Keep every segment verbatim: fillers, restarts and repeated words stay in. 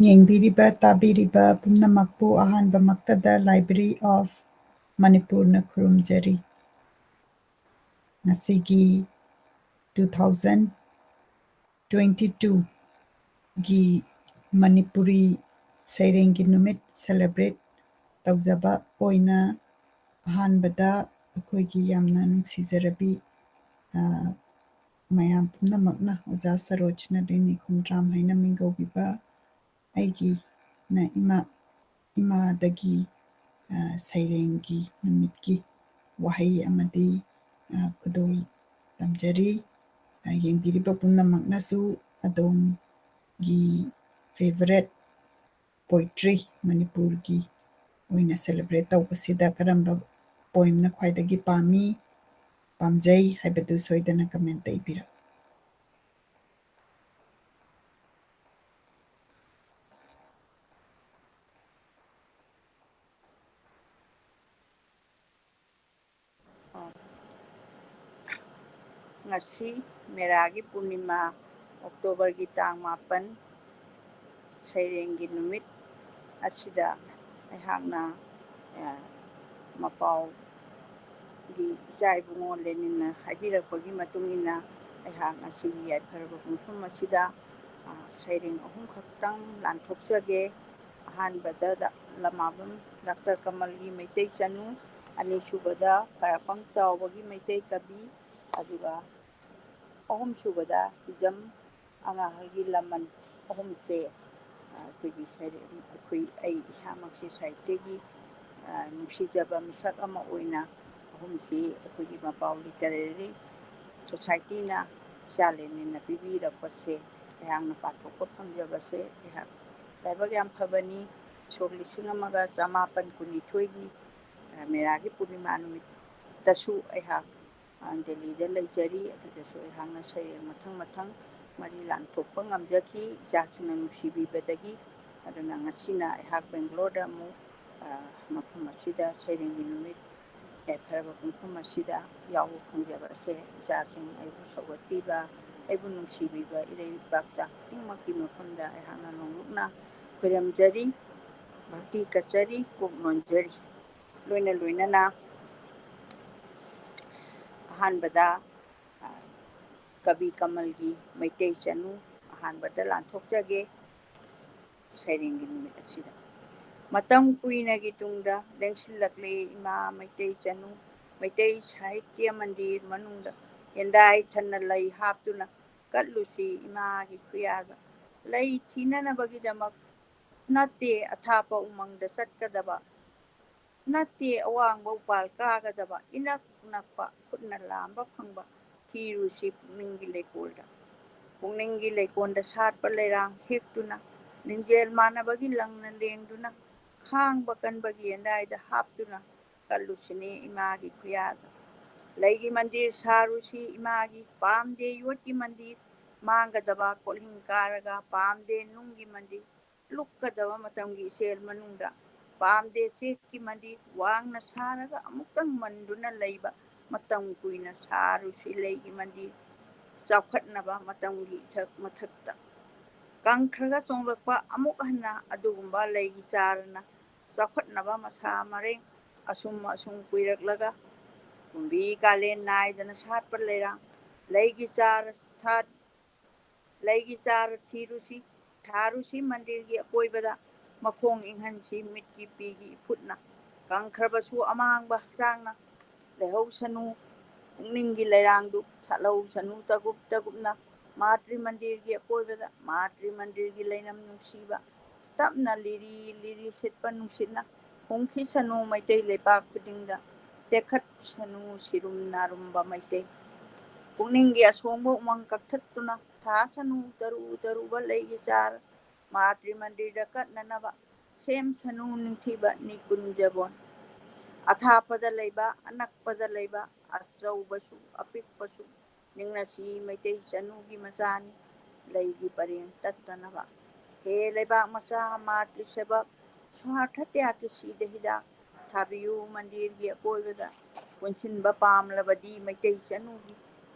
ꯌꯦꯡꯕꯤꯔꯤꯕ, ꯇꯥꯕꯤꯔꯤꯕ ꯄꯨꯝꯅꯃꯛꯄꯨ ꯑꯍꯥꯟꯕꯃꯛꯇꯗ Library of ꯃꯅꯤꯄꯨꯔꯅ ꯈꯨꯔꯨꯝꯖꯔꯤ꯫ ꯉꯁꯤꯒꯤ two thousand twenty two ꯒꯤ ꯃꯅꯤꯄꯨꯔꯤ ꯁꯩꯔꯦꯡꯒꯤ ꯅꯨꯃꯤꯠ celebrate ꯇꯧꯖꯕ ꯑꯣꯏꯅ ꯑꯍꯥꯟꯕꯗ ꯑꯩꯈꯣꯏꯒꯤ ꯌꯥꯝꯅ ꯅꯨꯡꯁꯤꯖꯔꯕꯤ, ꯑ, ꯃꯌꯥꯝ ꯄꯨꯝꯅꯃꯛꯅ ꯑꯣꯖꯥ ꯁꯔꯣꯖꯅ ꯂꯩꯅꯤ ꯈꯣꯡꯗ꯭ꯔꯥꯝ ꯍꯥꯏꯅ ꯃꯤꯡꯒꯧꯕꯤꯕ ꯑꯩꯒꯤꯅ ꯏꯃꯥ, ꯏꯃꯥꯗꯒꯤ, ꯑ, ꯁꯩꯔꯦꯡꯒꯤ ꯅꯨꯃꯤꯠꯀꯤ ꯋꯥꯍꯩ ꯑꯃꯗꯤ, ꯑ, ꯈꯨꯗꯣꯜ ꯇꯝꯖꯔꯤ꯫ ꯑ, ꯌꯦꯡꯕꯤꯔꯤꯕ ꯄꯨꯝꯅꯃꯛꯅꯁꯨ ꯑꯗꯣꯝꯒꯤ favourite poetry ꯃꯅꯤꯄꯨꯔꯒꯤ ꯑꯣꯏꯅ celebrate ꯇꯧꯕꯁꯤꯗ ꯀꯔꯝꯕ poemꯅ ꯈ꯭ꯋꯥꯏꯗꯒꯤ ꯄꯥꯝꯃꯤ, ꯄꯥꯝꯖꯩ ꯍꯥꯏꯕꯗꯨ ꯁꯣꯏꯗꯅ commentꯇ ꯏꯕꯤꯔꯛꯎ꯫ ꯉꯁꯤ ꯃꯦꯔꯥꯒꯤ ꯄꯨꯔꯅꯤꯃꯥ, ꯑꯣꯛꯇꯣꯕꯔꯒꯤ ꯇꯥꯡ ꯃꯥꯄꯟ, ꯁꯩꯔꯦꯡꯒꯤ ꯅꯨꯃꯤꯠ ꯑꯁꯤꯗ ꯑꯩꯍꯥꯛꯅ, ꯑ, ꯃꯄꯥꯎꯒꯤ ꯏꯆꯥ ꯏꯕꯨꯡꯉꯣ ꯂꯦꯅꯤꯟꯅ ꯍꯥꯏꯕꯤꯔꯛꯄꯒꯤ ꯃꯇꯨꯡ ꯏꯟꯅ ꯑꯩꯍꯥꯛ ꯉꯁꯤꯒꯤ ꯌꯥꯏꯐꯔꯕ ꯄꯨꯡꯐꯝ ꯑꯁꯤꯗ, ꯑ, ꯁꯩꯔꯦꯡ ꯑꯍꯨꯝ ꯈꯛꯇꯪ ꯂꯥꯟꯊꯣꯛꯆꯒꯦ꯫ ꯑꯍꯥꯟꯕꯗ ꯗ-, ꯂꯃꯥꯕꯝ ꯗꯥꯛꯇꯔ ꯀꯃꯜꯒꯤ ꯃꯩꯇꯩ ꯆꯅꯨ, ꯑꯅꯤꯁꯨꯕꯗ ꯈ꯭ꯋꯥꯏꯔꯥꯛꯄꯝ ꯆꯥꯎꯕꯒꯤ ꯃꯩꯇꯩ ꯀꯕꯤ, ꯑꯗꯨꯒ ꯑꯍꯨꯝꯁꯨꯕꯗ ꯍꯤꯖꯝ ꯑꯉꯥꯡꯒꯤ ꯂꯃꯟ꯫ ꯑꯍꯨꯝꯁꯦ, ꯑ, ꯑꯩꯈꯣꯏꯒꯤ ꯁꯩꯔꯦꯡ, ꯑꯩꯈꯣꯏ, ꯑꯩ ꯏꯁꯥꯃꯛꯁꯦ ꯁꯥꯍꯤꯇ꯭ꯌꯒꯤ, ꯑ, ꯅꯨꯡꯁꯤꯖꯕ ꯃꯤꯁꯛ ꯑꯃ ꯑꯣꯏꯅ ꯑꯍꯨꯝꯁꯤ ꯑꯩꯈꯣꯏꯒꯤ ꯃꯄꯥꯎ Literary Societyꯅ ꯏꯆꯥ ꯂꯦꯅꯤꯟꯅ ꯄꯤꯕꯤꯔꯛꯄꯁꯦ ꯑꯩꯍꯥꯛꯅ ꯄꯥꯡꯊꯣꯛꯄ ꯐꯪꯖꯕꯁꯦ ꯑꯩꯍꯥꯛ ꯂꯥꯏꯕꯛ ꯌꯥꯝ ꯐꯕꯅꯤ꯫ ꯁꯣꯛ ꯂꯤꯁꯤꯡ ꯑꯃꯒ ꯆꯃꯥꯄꯟ ꯀꯨꯟꯅꯤꯊꯣꯏꯒꯤ, ꯑ, ꯃꯦꯔꯥꯒꯤ ꯄꯨꯔꯅꯤꯃꯥ ꯅꯨꯃꯤꯠꯇꯁꯨ ꯑꯩꯍꯥꯛ, ꯑ, ꯗꯦꯜꯂꯤꯗ ꯂꯩꯖꯔꯤ꯫ ꯑꯗꯨꯗꯁꯨ ꯑꯩꯍꯥꯛꯅ ꯁꯩꯔꯦꯡ ꯃꯊꯪ ꯃꯊꯪ ꯃꯔꯤ ꯂꯥꯟꯊꯣꯛꯄ ꯉꯝꯖꯈꯤ, ꯏꯆꯥꯁꯤꯡꯅ ꯅꯨꯡꯁꯤꯕꯤꯕꯗꯒꯤ꯫ ꯑꯗꯨꯅ ꯉꯁꯤꯅ ꯑꯩꯍꯥꯛ ꯕꯦꯡꯒ꯭ꯂꯣꯔꯗ ꯑꯃꯨꯛ, ꯑ, ꯃꯐꯝ ꯑꯁꯤꯗ ꯁꯩꯔꯦꯡꯒꯤ ꯅꯨꯃꯤꯠ ꯌꯥꯏꯐꯔꯕ ꯄꯨꯡꯐꯝ ꯑꯁꯤꯗ ꯌꯥꯎꯕ ꯐꯪꯖꯕ ꯑꯁꯦ ꯏꯆꯥꯁꯤꯡ ꯑꯩꯕꯨ ꯁꯧꯒꯠꯄꯤꯕ, ꯑꯩꯕꯨ ꯅꯨꯡꯁꯤꯕꯤꯕ ꯏꯔꯩ ꯏꯄꯥꯛꯆꯥ ꯈꯨꯗꯤꯡꯃꯛꯀꯤ ꯃꯐꯝꯗ ꯑꯩꯍꯥꯛꯅ ꯅꯣꯡꯂꯨꯛꯅ ꯈꯣꯏꯔꯝꯖꯔꯤ, ꯚꯛꯇꯤ ꯀꯠꯆꯔꯤ, ꯀꯣꯛ ꯅꯣꯟꯖꯔꯤ꯫ ꯂꯣꯏꯅ ꯂꯣꯏꯅꯅ ꯑꯍꯥꯟꯕꯗ, ꯑ, ꯀꯕꯤ ꯀꯃꯜꯒꯤ ꯃꯩꯇꯩ ꯆꯅꯨ ꯑꯍꯥꯟꯕꯗ ꯂꯥꯟꯊꯣꯛꯆꯒꯦ꯫ ꯁꯩꯔꯦꯡꯒꯤ ꯅꯨꯃꯤꯠ ꯑꯁꯤꯗ ꯃꯇꯝ ꯀꯨꯏꯅꯒꯤ ꯇꯨꯡꯗ ꯂꯦꯡꯁꯤꯜꯂꯛꯂꯦ ꯏꯃꯥ ꯃꯩꯇꯩ ꯆꯅꯨ꯫ ꯃꯩꯇꯩ ꯁꯥꯍꯤꯇ꯭ꯌ ꯃꯟꯗꯤꯔ ꯃꯅꯨꯡꯗ ꯌꯦꯟꯗꯥꯏ ꯊꯟꯅ ꯂꯩ ꯍꯥꯞꯇꯨꯅ ꯀꯠꯂꯨꯁꯤ ꯏꯃꯥꯒꯤ ꯈꯨꯌꯥꯗ꯫ ꯂꯩ ꯊꯤꯅꯅꯕꯒꯤꯗꯃꯛ ꯅꯠꯇꯦ ꯑꯊꯥꯞꯄ ꯎꯃꯪꯗ ꯆꯠꯀꯗꯕ, ꯅꯠꯇꯦ ꯑꯋꯥꯡꯕ ꯎꯄꯥꯜ ꯀꯥꯒꯗꯕ, ꯏꯅꯛ ꯅꯛꯄ ꯈꯨꯠꯅ ꯂꯥꯝꯕ ꯐꯪꯕ ꯊꯤꯔꯨꯁꯤ ꯄꯨꯛꯅꯤꯡꯒꯤ ꯂꯩꯀꯣꯜꯗ꯫ ꯄꯨꯛꯅꯤꯡꯒꯤ ꯂꯩꯀꯣꯜꯗ ꯁꯥꯠꯄ ꯂꯩꯔꯥꯡ ꯍꯦꯛꯇꯨꯅ, ꯂꯤꯡꯖꯦꯜ ꯃꯥꯟꯅꯕꯒꯤ ꯂꯪꯅ ꯂꯦꯡꯗꯨꯅ, ꯈꯥꯡꯕ ꯀꯟꯕꯒꯤ ꯌꯦꯟꯗꯥꯏꯗ ꯍꯥꯞꯇꯨꯅ ꯀꯠꯂꯨꯁꯤꯅꯤ ꯏꯃꯥꯒꯤ ꯈꯨꯌꯥꯗ꯫ ꯂꯩꯒꯤ ꯃꯟꯗꯤꯔ ꯁꯥꯔꯨꯁꯤ ꯏꯃꯥꯒꯤ, ꯄꯥꯝꯗꯦ ꯌꯣꯠꯀꯤ ꯃꯟꯗꯤꯔ, ꯃꯥꯡꯒꯗꯕ ꯀꯣꯜꯍꯤꯡ ꯀꯥꯔꯒ, ꯄꯥꯝꯗꯦ ꯅꯨꯡꯒꯤ ꯃꯟꯗꯤꯔ, ꯂꯨꯞꯀꯗꯕ ꯃꯇꯝꯒꯤ ꯏꯆꯦꯜ ꯃꯅꯨꯡꯗ, ꯄꯥꯝꯗꯦ ꯆꯦꯛꯀꯤ ꯃꯟꯗꯤꯔ, ꯋꯥꯡꯅ ꯁꯥꯔꯒ ꯑꯃꯨꯛꯇꯪ ꯃꯟꯗꯨꯅ ꯂꯩꯕ, ꯃꯇꯝ ꯀꯨꯏꯅ ꯁꯥꯔꯨꯁꯤ ꯂꯩꯒꯤ ꯃꯟꯗꯤꯔ, ꯆꯥꯎꯈꯠꯅꯕ ꯃꯇꯝꯒꯤ ꯏꯊꯛ ꯃꯊꯛꯇ꯫ ꯀꯪꯈ꯭ꯔꯒ ꯆꯣꯡꯂꯛꯄ ꯑꯃꯨꯛ ꯍꯟꯅ ꯑꯗꯨꯒꯨꯝꯕ ꯂꯩꯒꯤ ꯆꯥꯔꯅ ꯆꯥꯎꯈꯠꯅꯕ ꯃꯁꯥ ꯃꯔꯦꯡ ꯑꯁꯨꯝ ꯑꯁꯨꯝ ꯀꯨꯏꯔꯛꯂꯒ ꯀꯨꯝꯕꯤ ꯀꯥꯂꯦꯟ ꯅꯥꯏꯗꯅ ꯁꯥꯠꯄ ꯂꯩꯔꯥꯡ, ꯂꯩꯒꯤ ꯆꯥꯔ ꯊꯥ-, ꯂꯩꯒꯤ ꯆꯥꯔ ꯊꯤꯔꯨꯁꯤ, ꯊꯥꯔꯨꯁꯤ ꯃꯟꯗꯤꯔꯒꯤ ꯑꯀꯣꯏꯕꯗ, ꯃꯈꯣꯡ ꯏꯪꯍꯟꯁꯤ ꯃꯤꯠꯀꯤ ꯄꯤꯒꯤ ꯏꯐꯨꯠꯅ, ꯀꯪꯈ꯭ꯔꯕꯁꯨ ꯑꯃꯥꯡꯕ ꯍꯛꯆꯥꯡꯅ ꯂꯩꯍꯧꯁꯅꯨ ꯄꯨꯛꯅꯤꯡꯒꯤ ꯂꯩꯔꯥꯡꯗꯨ, ꯁꯥꯠꯍꯧꯁꯅꯨ ꯇꯒꯨꯞ ꯇꯒꯨꯞꯅ ꯃꯥꯇ꯭ꯔꯤ ꯃꯟꯗꯤꯔꯒꯤ ꯑꯀꯣꯏꯕꯗ, ꯃꯥꯇ꯭ꯔꯤ ꯃꯟꯗꯤꯔꯒꯤ ꯂꯩꯅꯝ ꯅꯨꯡꯁꯤꯕ, ꯇꯞꯅ ꯂꯤꯔꯤ ꯂꯤꯔꯤ ꯁꯤꯠꯄ ꯅꯨꯡꯁꯤꯠꯅ ꯍꯨꯝꯈꯤꯁꯅꯨ ꯃꯩꯇꯩ ꯂꯩꯕꯥꯛ ꯈꯨꯗꯤꯡꯗ, ꯇꯦꯛꯈꯠꯁꯅꯨ ꯁꯤꯔꯨꯝ ꯅꯥꯔꯨꯝꯕ ꯃꯩꯇꯩ꯫ ꯄꯨꯛꯅꯤꯡꯒꯤ ꯑꯁꯣꯡꯕ ꯎꯃꯪ ꯀꯛꯊꯠꯇꯨꯅ ꯊꯥꯁꯅꯨ ꯇꯔꯨ ꯇꯔꯨꯕ ꯂꯩꯒꯤ ꯆꯥꯔ, ꯃꯥꯇ꯭ꯔꯤ ꯃꯟꯗꯤꯔꯗ ꯀꯠꯅꯅꯕ ꯁꯦꯝꯁꯅꯨ ꯅꯤꯡꯊꯤꯕ ꯅꯤꯀꯨꯟꯖꯕꯣꯟ꯫ ꯑꯊꯥꯞꯄꯗ ꯂꯩꯕ, ꯑꯅꯛꯄꯗ ꯂꯩꯕ, ꯑꯆꯧꯕꯁꯨ ꯑꯄꯤꯛꯄꯁꯨ, ꯅꯤꯡꯅꯁꯤ ꯃꯩꯇꯩ ꯆꯅꯨꯒꯤ ꯃꯆꯥꯅꯤ, ꯂꯩꯒꯤ ꯄꯔꯦꯡ ꯇꯠꯇꯅꯕ꯫ ꯍꯦ ꯂꯩꯕꯥꯛ ꯃꯆꯥ ꯃꯥꯇ꯭ꯔꯤ ꯁꯦꯕꯛ, ꯁ꯭ꯋꯥꯔꯊ ꯇ꯭ꯌꯥꯒꯀꯤ ꯁꯤꯗ ꯍꯤꯗꯥꯛ ꯊꯥꯕꯤꯌꯨ ꯃꯟꯗꯤꯔꯒꯤ ꯑꯀꯣꯏꯕꯗ꯫ ꯄꯨꯟꯁꯤꯟꯕ ꯄꯥꯝꯂꯕꯗꯤ ꯃꯩꯇꯩ ꯆꯅꯨꯒꯤ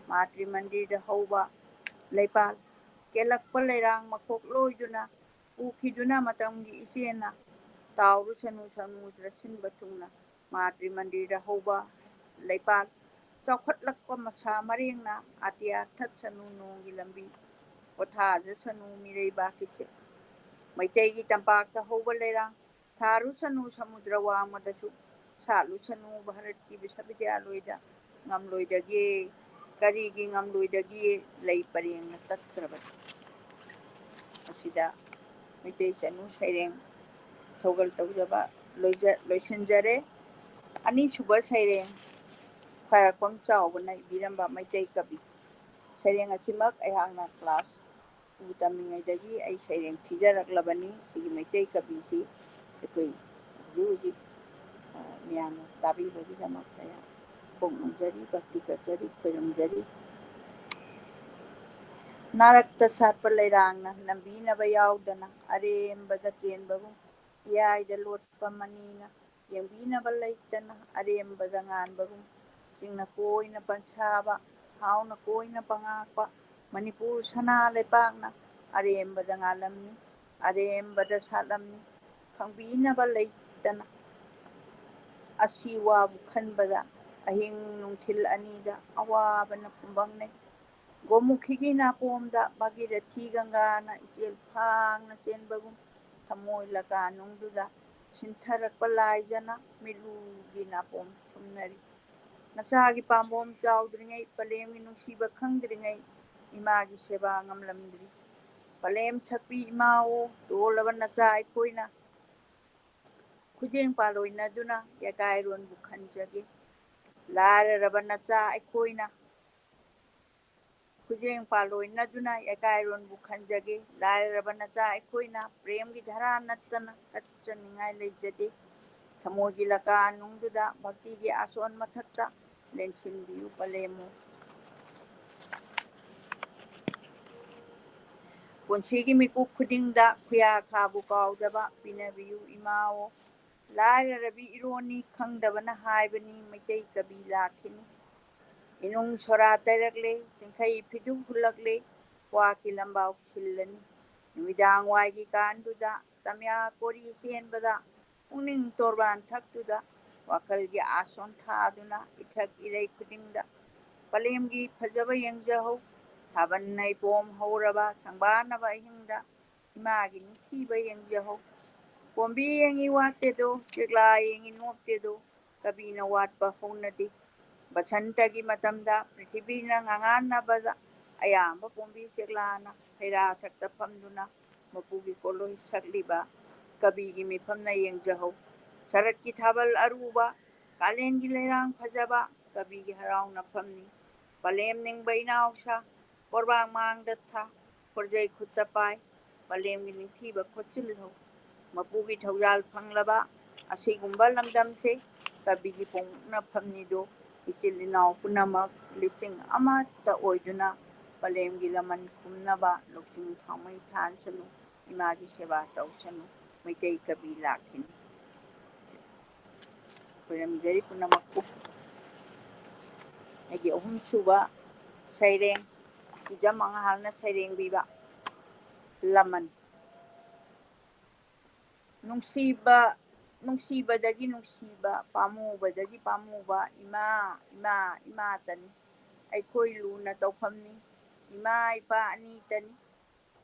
ꯃꯥꯇ꯭ꯔꯤ ꯃꯟꯗꯤꯔꯗ ꯍꯧꯕ ꯂꯩꯄꯥꯛ ꯀꯦꯜꯂꯛꯄ ꯂꯩꯔꯥꯡ ꯃꯈꯣꯛ ꯂꯣꯏꯗꯨꯅ ꯄꯨꯈꯤꯗꯨꯅ ꯃꯇꯝꯒꯤ ꯏꯆꯦꯜꯅ ꯇꯥꯎꯔꯨꯁꯅꯨ ꯁꯃꯨꯗ꯭ꯔ ꯁꯤꯟꯕ ꯊꯨꯡꯅ ꯃꯥꯇ꯭ꯔꯤ ꯃꯟꯗꯤꯔꯗ ꯍꯧꯕ ꯂꯩꯄꯥꯛ ꯆꯥꯎꯈꯠꯂꯛꯄ ꯃꯁꯥ ꯃꯔꯦꯡꯅ ꯑꯇꯤꯌꯥ ꯊꯠꯁꯅꯨ ꯅꯣꯡꯒꯤ ꯂꯝꯕꯤ ꯄꯣꯊꯥꯖꯁꯅꯨ ꯃꯤꯔꯩꯕꯥꯛꯀꯤ ꯆꯦ ꯃꯩꯇꯩꯒꯤ ꯇꯝꯄꯥꯛꯇ ꯍꯧꯕ ꯂꯩꯔꯥꯡ ꯊꯥꯔꯨꯁꯅꯨ ꯁꯃꯨꯗ꯭ꯔ ꯋꯥꯡꯃꯗꯁꯨ ꯁꯥꯠꯂꯨꯁꯅꯨ ꯚꯥꯔꯠꯀꯤ ꯕꯤꯁ꯭ꯋꯕꯤꯗ꯭ꯌꯥꯂꯣꯏꯗ ꯉꯝꯂꯣꯏꯗꯒꯦ ꯀꯔꯤꯒꯤ ꯉꯝꯂꯣꯏꯗꯒꯦ ꯂꯩ ꯄꯔꯦꯡꯅ ꯇꯠꯈ꯭ꯔꯕꯅꯤ꯫ ꯑꯁꯤꯗ ꯃꯩꯇꯩ ꯆꯅꯨ ꯁꯩꯔꯦꯡ ꯊꯧꯒꯜ ꯇꯧꯖꯕ ꯂꯣꯏꯁꯤꯟꯖꯔꯦ꯫ ꯑꯅꯤꯁꯨꯕ ꯁꯩꯔꯦꯡ ꯈ꯭ꯋꯥꯏꯔꯥꯛꯄꯝ ꯆꯥꯎꯕꯅ ꯏꯕꯤꯔꯝꯕ ꯃꯩꯇꯩ ꯀꯕꯤ꯫ ꯁꯩꯔꯦꯡ ꯑꯁꯤꯃꯛ ꯑꯩꯍꯥꯛꯅ ꯀ꯭ꯂꯥꯁ ꯇꯨ ꯇꯝꯃꯤꯉꯩꯗꯒꯤ ꯑꯩ ꯁꯩꯔꯦꯡ ꯊꯤꯖꯔꯛꯂꯕꯅꯤ꯫ ꯁꯤꯒꯤ ꯃꯩꯇꯩ ꯀꯕꯤꯁꯤ ꯑꯩꯈꯣꯏ ꯍꯧꯖꯤꯛ ꯍꯧꯖꯤꯛ ꯃꯌꯥꯝꯅ ꯇꯥꯕꯤꯕꯒꯤꯗꯃꯛ ꯀꯌꯥ ꯐꯣꯡꯅꯖꯔꯤ, ꯚꯛꯇꯤ ꯀꯠꯆꯔꯤ, ꯈꯣꯏꯔꯝꯖꯔꯤ꯫ ꯅꯥꯔꯛꯇ ꯁꯥꯠꯄ ꯂꯩꯔꯥꯡꯅ ꯅꯝꯕꯤꯅꯕ ꯌꯥꯎꯗꯅ ꯑꯔꯦꯝꯕꯗ ꯀꯦꯟꯕꯒꯨꯝ ꯏꯌꯥꯏꯗ ꯂꯣꯠꯄ ꯃꯅꯤꯅ ꯌꯦꯡꯕꯤꯅꯕ ꯂꯩꯇꯅ ꯑꯔꯦꯝꯕꯗ ꯉꯥꯟꯕꯒꯨꯝ ꯆꯤꯡꯅ ꯀꯣꯏꯅ ꯄꯟꯁꯥꯕ ꯍꯥꯎꯅ ꯀꯣꯏꯅ ꯄꯉꯥꯛꯄ ꯃꯅꯤꯄꯨꯔ ꯁꯅꯥ ꯂꯩꯄꯥꯛꯅ ꯑꯔꯦꯝꯕꯗ ꯉꯥꯜꯂꯝꯃꯤ꯫ ꯑꯔꯦꯝꯕꯗ ꯁꯥꯠꯂꯝꯃꯤ꯫ ꯈꯪꯕꯤꯅꯕ ꯂꯩꯇꯅ ꯑꯁꯤ ꯋꯥꯕꯨ ꯈꯟꯕꯗ ꯑꯍꯤꯡ ꯅꯨꯡꯊꯤꯜ ꯑꯅꯤꯗ ꯑꯋꯥꯕꯅ ꯐꯨꯝꯕꯪꯅꯩ꯫ ꯒꯣꯃꯨꯈꯤꯒꯤ ꯅꯥꯄꯣꯝꯗ ꯚꯥꯒꯤꯔꯊꯤ ꯒꯪꯒꯥꯅ ꯏꯆꯦꯜ ꯐꯥꯡꯅ ꯆꯦꯟꯕꯒꯨꯝ ꯊꯃꯣꯏ ꯂꯀꯥꯅꯨꯡꯗꯨꯗ ꯁꯤꯟꯊꯔꯛꯄ ꯂꯥꯏꯖꯅ ꯃꯤꯠꯂꯨꯒꯤ ꯅꯥꯄꯣꯝ ꯊꯨꯝꯅꯔꯤ꯫ ꯅꯆꯥꯒꯤ ꯄꯥꯝꯕꯣꯝ ꯆꯥꯎꯗ꯭ꯔꯤꯉꯩ ꯄꯂꯦꯝꯒꯤ ꯅꯨꯡꯁꯤꯕ ꯈꯪꯗ꯭ꯔꯤꯉꯩ ꯏꯃꯥꯒꯤ ꯁꯦꯕꯥ ꯉꯝꯂꯝꯗ꯭ꯔꯤ꯫ ꯄꯂꯦꯝ ꯁꯛꯄꯤ ꯏꯃꯥꯑꯣ ꯇꯣꯜꯂꯕ ꯅꯆꯥ ꯑꯩꯈꯣꯏꯅ ꯈꯨꯖꯦꯡ ꯄꯥꯜꯂꯣꯏꯅꯗꯨꯅ ꯌꯥꯀꯥꯏꯔꯣꯟꯕꯨ ꯈꯟꯖꯒꯦ꯫ ꯂꯥꯏꯔꯔꯕ ꯅꯆꯥ ꯑꯩꯈꯣꯏꯅ ꯈꯨꯖꯦꯡ ꯄꯥꯜꯂꯣꯏꯅꯗꯨꯅ ꯌꯥꯀꯥꯏꯔꯣꯟꯕꯨ ꯈꯟꯖꯒꯦ꯫ ꯂꯥꯏꯔꯔꯕ ꯅꯆꯥ ꯑꯩꯈꯣꯏꯅ ꯄ꯭ꯔꯦꯝꯒꯤ ꯙꯔꯥ ꯅꯠꯇꯅ ꯀꯠꯆꯅꯤꯡꯉꯥꯏ ꯂꯩꯖꯗꯦ꯫ ꯊꯃꯣꯏꯒꯤ ꯂꯀꯥꯅꯨꯡꯗꯨꯗ ꯚꯛꯇꯤꯒꯤ ꯑꯥꯁꯣꯟ ꯃꯊꯛꯇ ꯂꯦꯡꯁꯤꯟꯕꯤꯌꯨ ꯄꯂꯦꯝꯃꯨ꯫ ꯄꯨꯟꯁꯤꯒꯤ ꯃꯤꯀꯨꯞ ꯈꯨꯗꯤꯡꯗ ꯈꯨꯌꯥ ꯈꯥꯕꯨ ꯀꯥꯎꯗꯕ ꯄꯤꯅꯕꯤꯌꯨ ꯏꯃꯥꯑꯣ꯫ ꯂꯥꯏꯔꯔꯕꯤ ꯏꯔꯣꯟꯅꯤ ꯈꯪꯗꯕꯅ ꯍꯥꯏꯕꯅꯤ ꯃꯩꯇꯩ ꯀꯕꯤ ꯂꯥꯛꯈꯤꯅꯤ꯫ ꯏꯅꯨꯡ ꯁꯣꯔꯥ ꯇꯩꯔꯛꯂꯦ, ꯆꯤꯡꯈꯩ ꯐꯤꯗꯨ ꯍꯨꯜꯂꯛꯂꯦ, ꯀ꯭ꯋꯥꯛꯀꯤ ꯂꯝꯕꯥꯎ ꯁꯤꯜꯂꯅꯤ꯫ ꯅꯨꯃꯤꯗꯥꯡ ꯋꯥꯏꯒꯤ ꯀꯥꯟꯗꯨꯗ ꯇꯝꯌꯥ ꯀꯣꯔꯤ ꯆꯦꯟꯕꯗ ꯄꯨꯛꯅꯤꯡ ꯇꯣꯔꯕꯥꯟ ꯊꯛꯇꯨꯗ ꯋꯥꯈꯜꯒꯤ ꯑꯥꯁꯣꯟ ꯊꯥꯗꯨꯅ ꯏꯊꯛ ꯏꯔꯩ ꯈꯨꯗꯤꯡꯗ ꯄꯂꯦꯝꯒꯤ ꯐꯖꯕ ꯌꯦꯡꯖꯍꯧ꯫ ꯊꯥꯕꯜ ꯅꯩꯄꯣꯝ ꯍꯧꯔꯕ ꯁꯪꯕꯥꯅꯕ ꯑꯍꯤꯡꯗ ꯏꯃꯥꯒꯤ ꯅꯤꯡꯊꯤꯕ ꯌꯦꯡꯖꯍꯧ꯫ ꯄꯣꯝꯕꯤ ꯌꯦꯡꯉꯤ ꯋꯥꯠꯇꯦꯗꯣ, ꯆꯦꯛꯂꯥ ꯌꯦꯡꯉꯤ ꯅꯣꯞꯇꯦꯗꯣ, ꯀꯕꯤꯅ ꯋꯥꯠꯄ ꯍꯧꯅꯗꯦ꯫ ꯕꯁꯟꯇꯒꯤ ꯃꯇꯝꯗ ꯄ꯭ꯔꯤꯊꯤꯕꯤꯅ ꯉꯉꯥꯟꯅꯕꯗ ꯑꯌꯥꯝꯕ ꯄꯣꯝꯕꯤ ꯆꯦꯛꯂꯥꯅ ꯍꯩꯔꯥ ꯊꯛꯇ ꯐꯝꯗꯨꯅ ꯃꯄꯨꯒꯤ ꯄꯣꯠꯂꯣꯏ ꯁꯛꯂꯤꯕ ꯀꯕꯤꯒꯤ ꯃꯤꯐꯝꯅ ꯌꯦꯡꯖꯍꯧ꯫ ꯁꯔꯠꯀꯤ ꯊꯥꯕꯜ ꯑꯔꯨꯕ, ꯀꯥꯂꯦꯟꯒꯤ ꯂꯩꯔꯥꯡ ꯐꯖꯕ ꯀꯕꯤꯒꯤ ꯍꯔꯥꯎꯅꯐꯝꯅꯤ꯫ ꯄꯂꯦꯝ ꯅꯤꯡꯕ ꯏꯅꯥꯎꯁꯥ, ꯀꯣꯔꯕꯥꯡ ꯃꯥꯡꯗ ꯊꯥ, ꯈꯣꯔꯖꯩ ꯈꯨꯠꯇ ꯄꯥꯏ, ꯄꯂꯦꯝꯒꯤ ꯅꯤꯡꯊꯤꯕ ꯈꯣꯠꯆꯤꯜꯍꯧ꯫ ꯃꯄꯨꯒꯤ ꯊꯧꯖꯥꯜ ꯐꯪꯂꯕ ꯑꯁꯤꯒꯨꯝꯕ ꯂꯝꯗꯝꯁꯦ ꯀꯕꯤꯒꯤ ꯄꯣꯛꯅꯐꯝꯅꯤꯗꯣ꯫ ꯏꯆꯤꯜ ꯏꯅꯥꯎ ꯄꯨꯝꯅꯃꯛ ꯂꯤꯁꯤꯡ ꯑꯃꯠꯇ ꯑꯣꯏꯗꯨꯅ ꯄꯂꯦꯝꯒꯤ ꯂꯃꯟ ꯈꯨꯝꯅꯕ ꯂꯧꯁꯤꯡ ꯊꯥꯎꯃꯩ ꯊꯥꯟꯁꯅꯨ, ꯏꯃꯥꯒꯤ ꯁꯦꯕꯥ ꯇꯧꯁꯅꯨ꯫ ꯃꯩꯇꯩ ꯀꯕꯤ ꯂꯥꯛꯈꯤꯅꯤ꯫ ꯈꯣꯏꯔꯝꯖꯔꯤ ꯄꯨꯝꯅꯃꯛꯄꯨ꯫ ꯑꯩꯒꯤ ꯑꯍꯨꯝꯁꯨꯕ ꯁꯩꯔꯦꯡ, ꯍꯤꯖꯝ ꯑꯉꯥꯡꯅ ꯁꯩꯔꯦꯡꯕꯤꯕ ꯂꯃꯟ꯫ ꯅꯨꯡꯁꯤꯕ, ꯅꯨꯡꯁꯤꯕꯗꯒꯤ ꯅꯨꯡꯁꯤꯕ, ꯄꯥꯝꯃꯨꯕꯗꯒꯤ ꯄꯥꯝꯃꯨꯕ, ꯏꯃꯥ, ꯏꯃꯥ, ꯏꯃꯥꯇꯅꯤ꯫ ꯑꯩꯈꯣꯏ ꯂꯨꯅ ꯇꯧꯐꯝꯅꯤ, ꯏꯃꯥ ꯏꯄꯥ ꯑꯅꯤꯇꯅꯤ꯫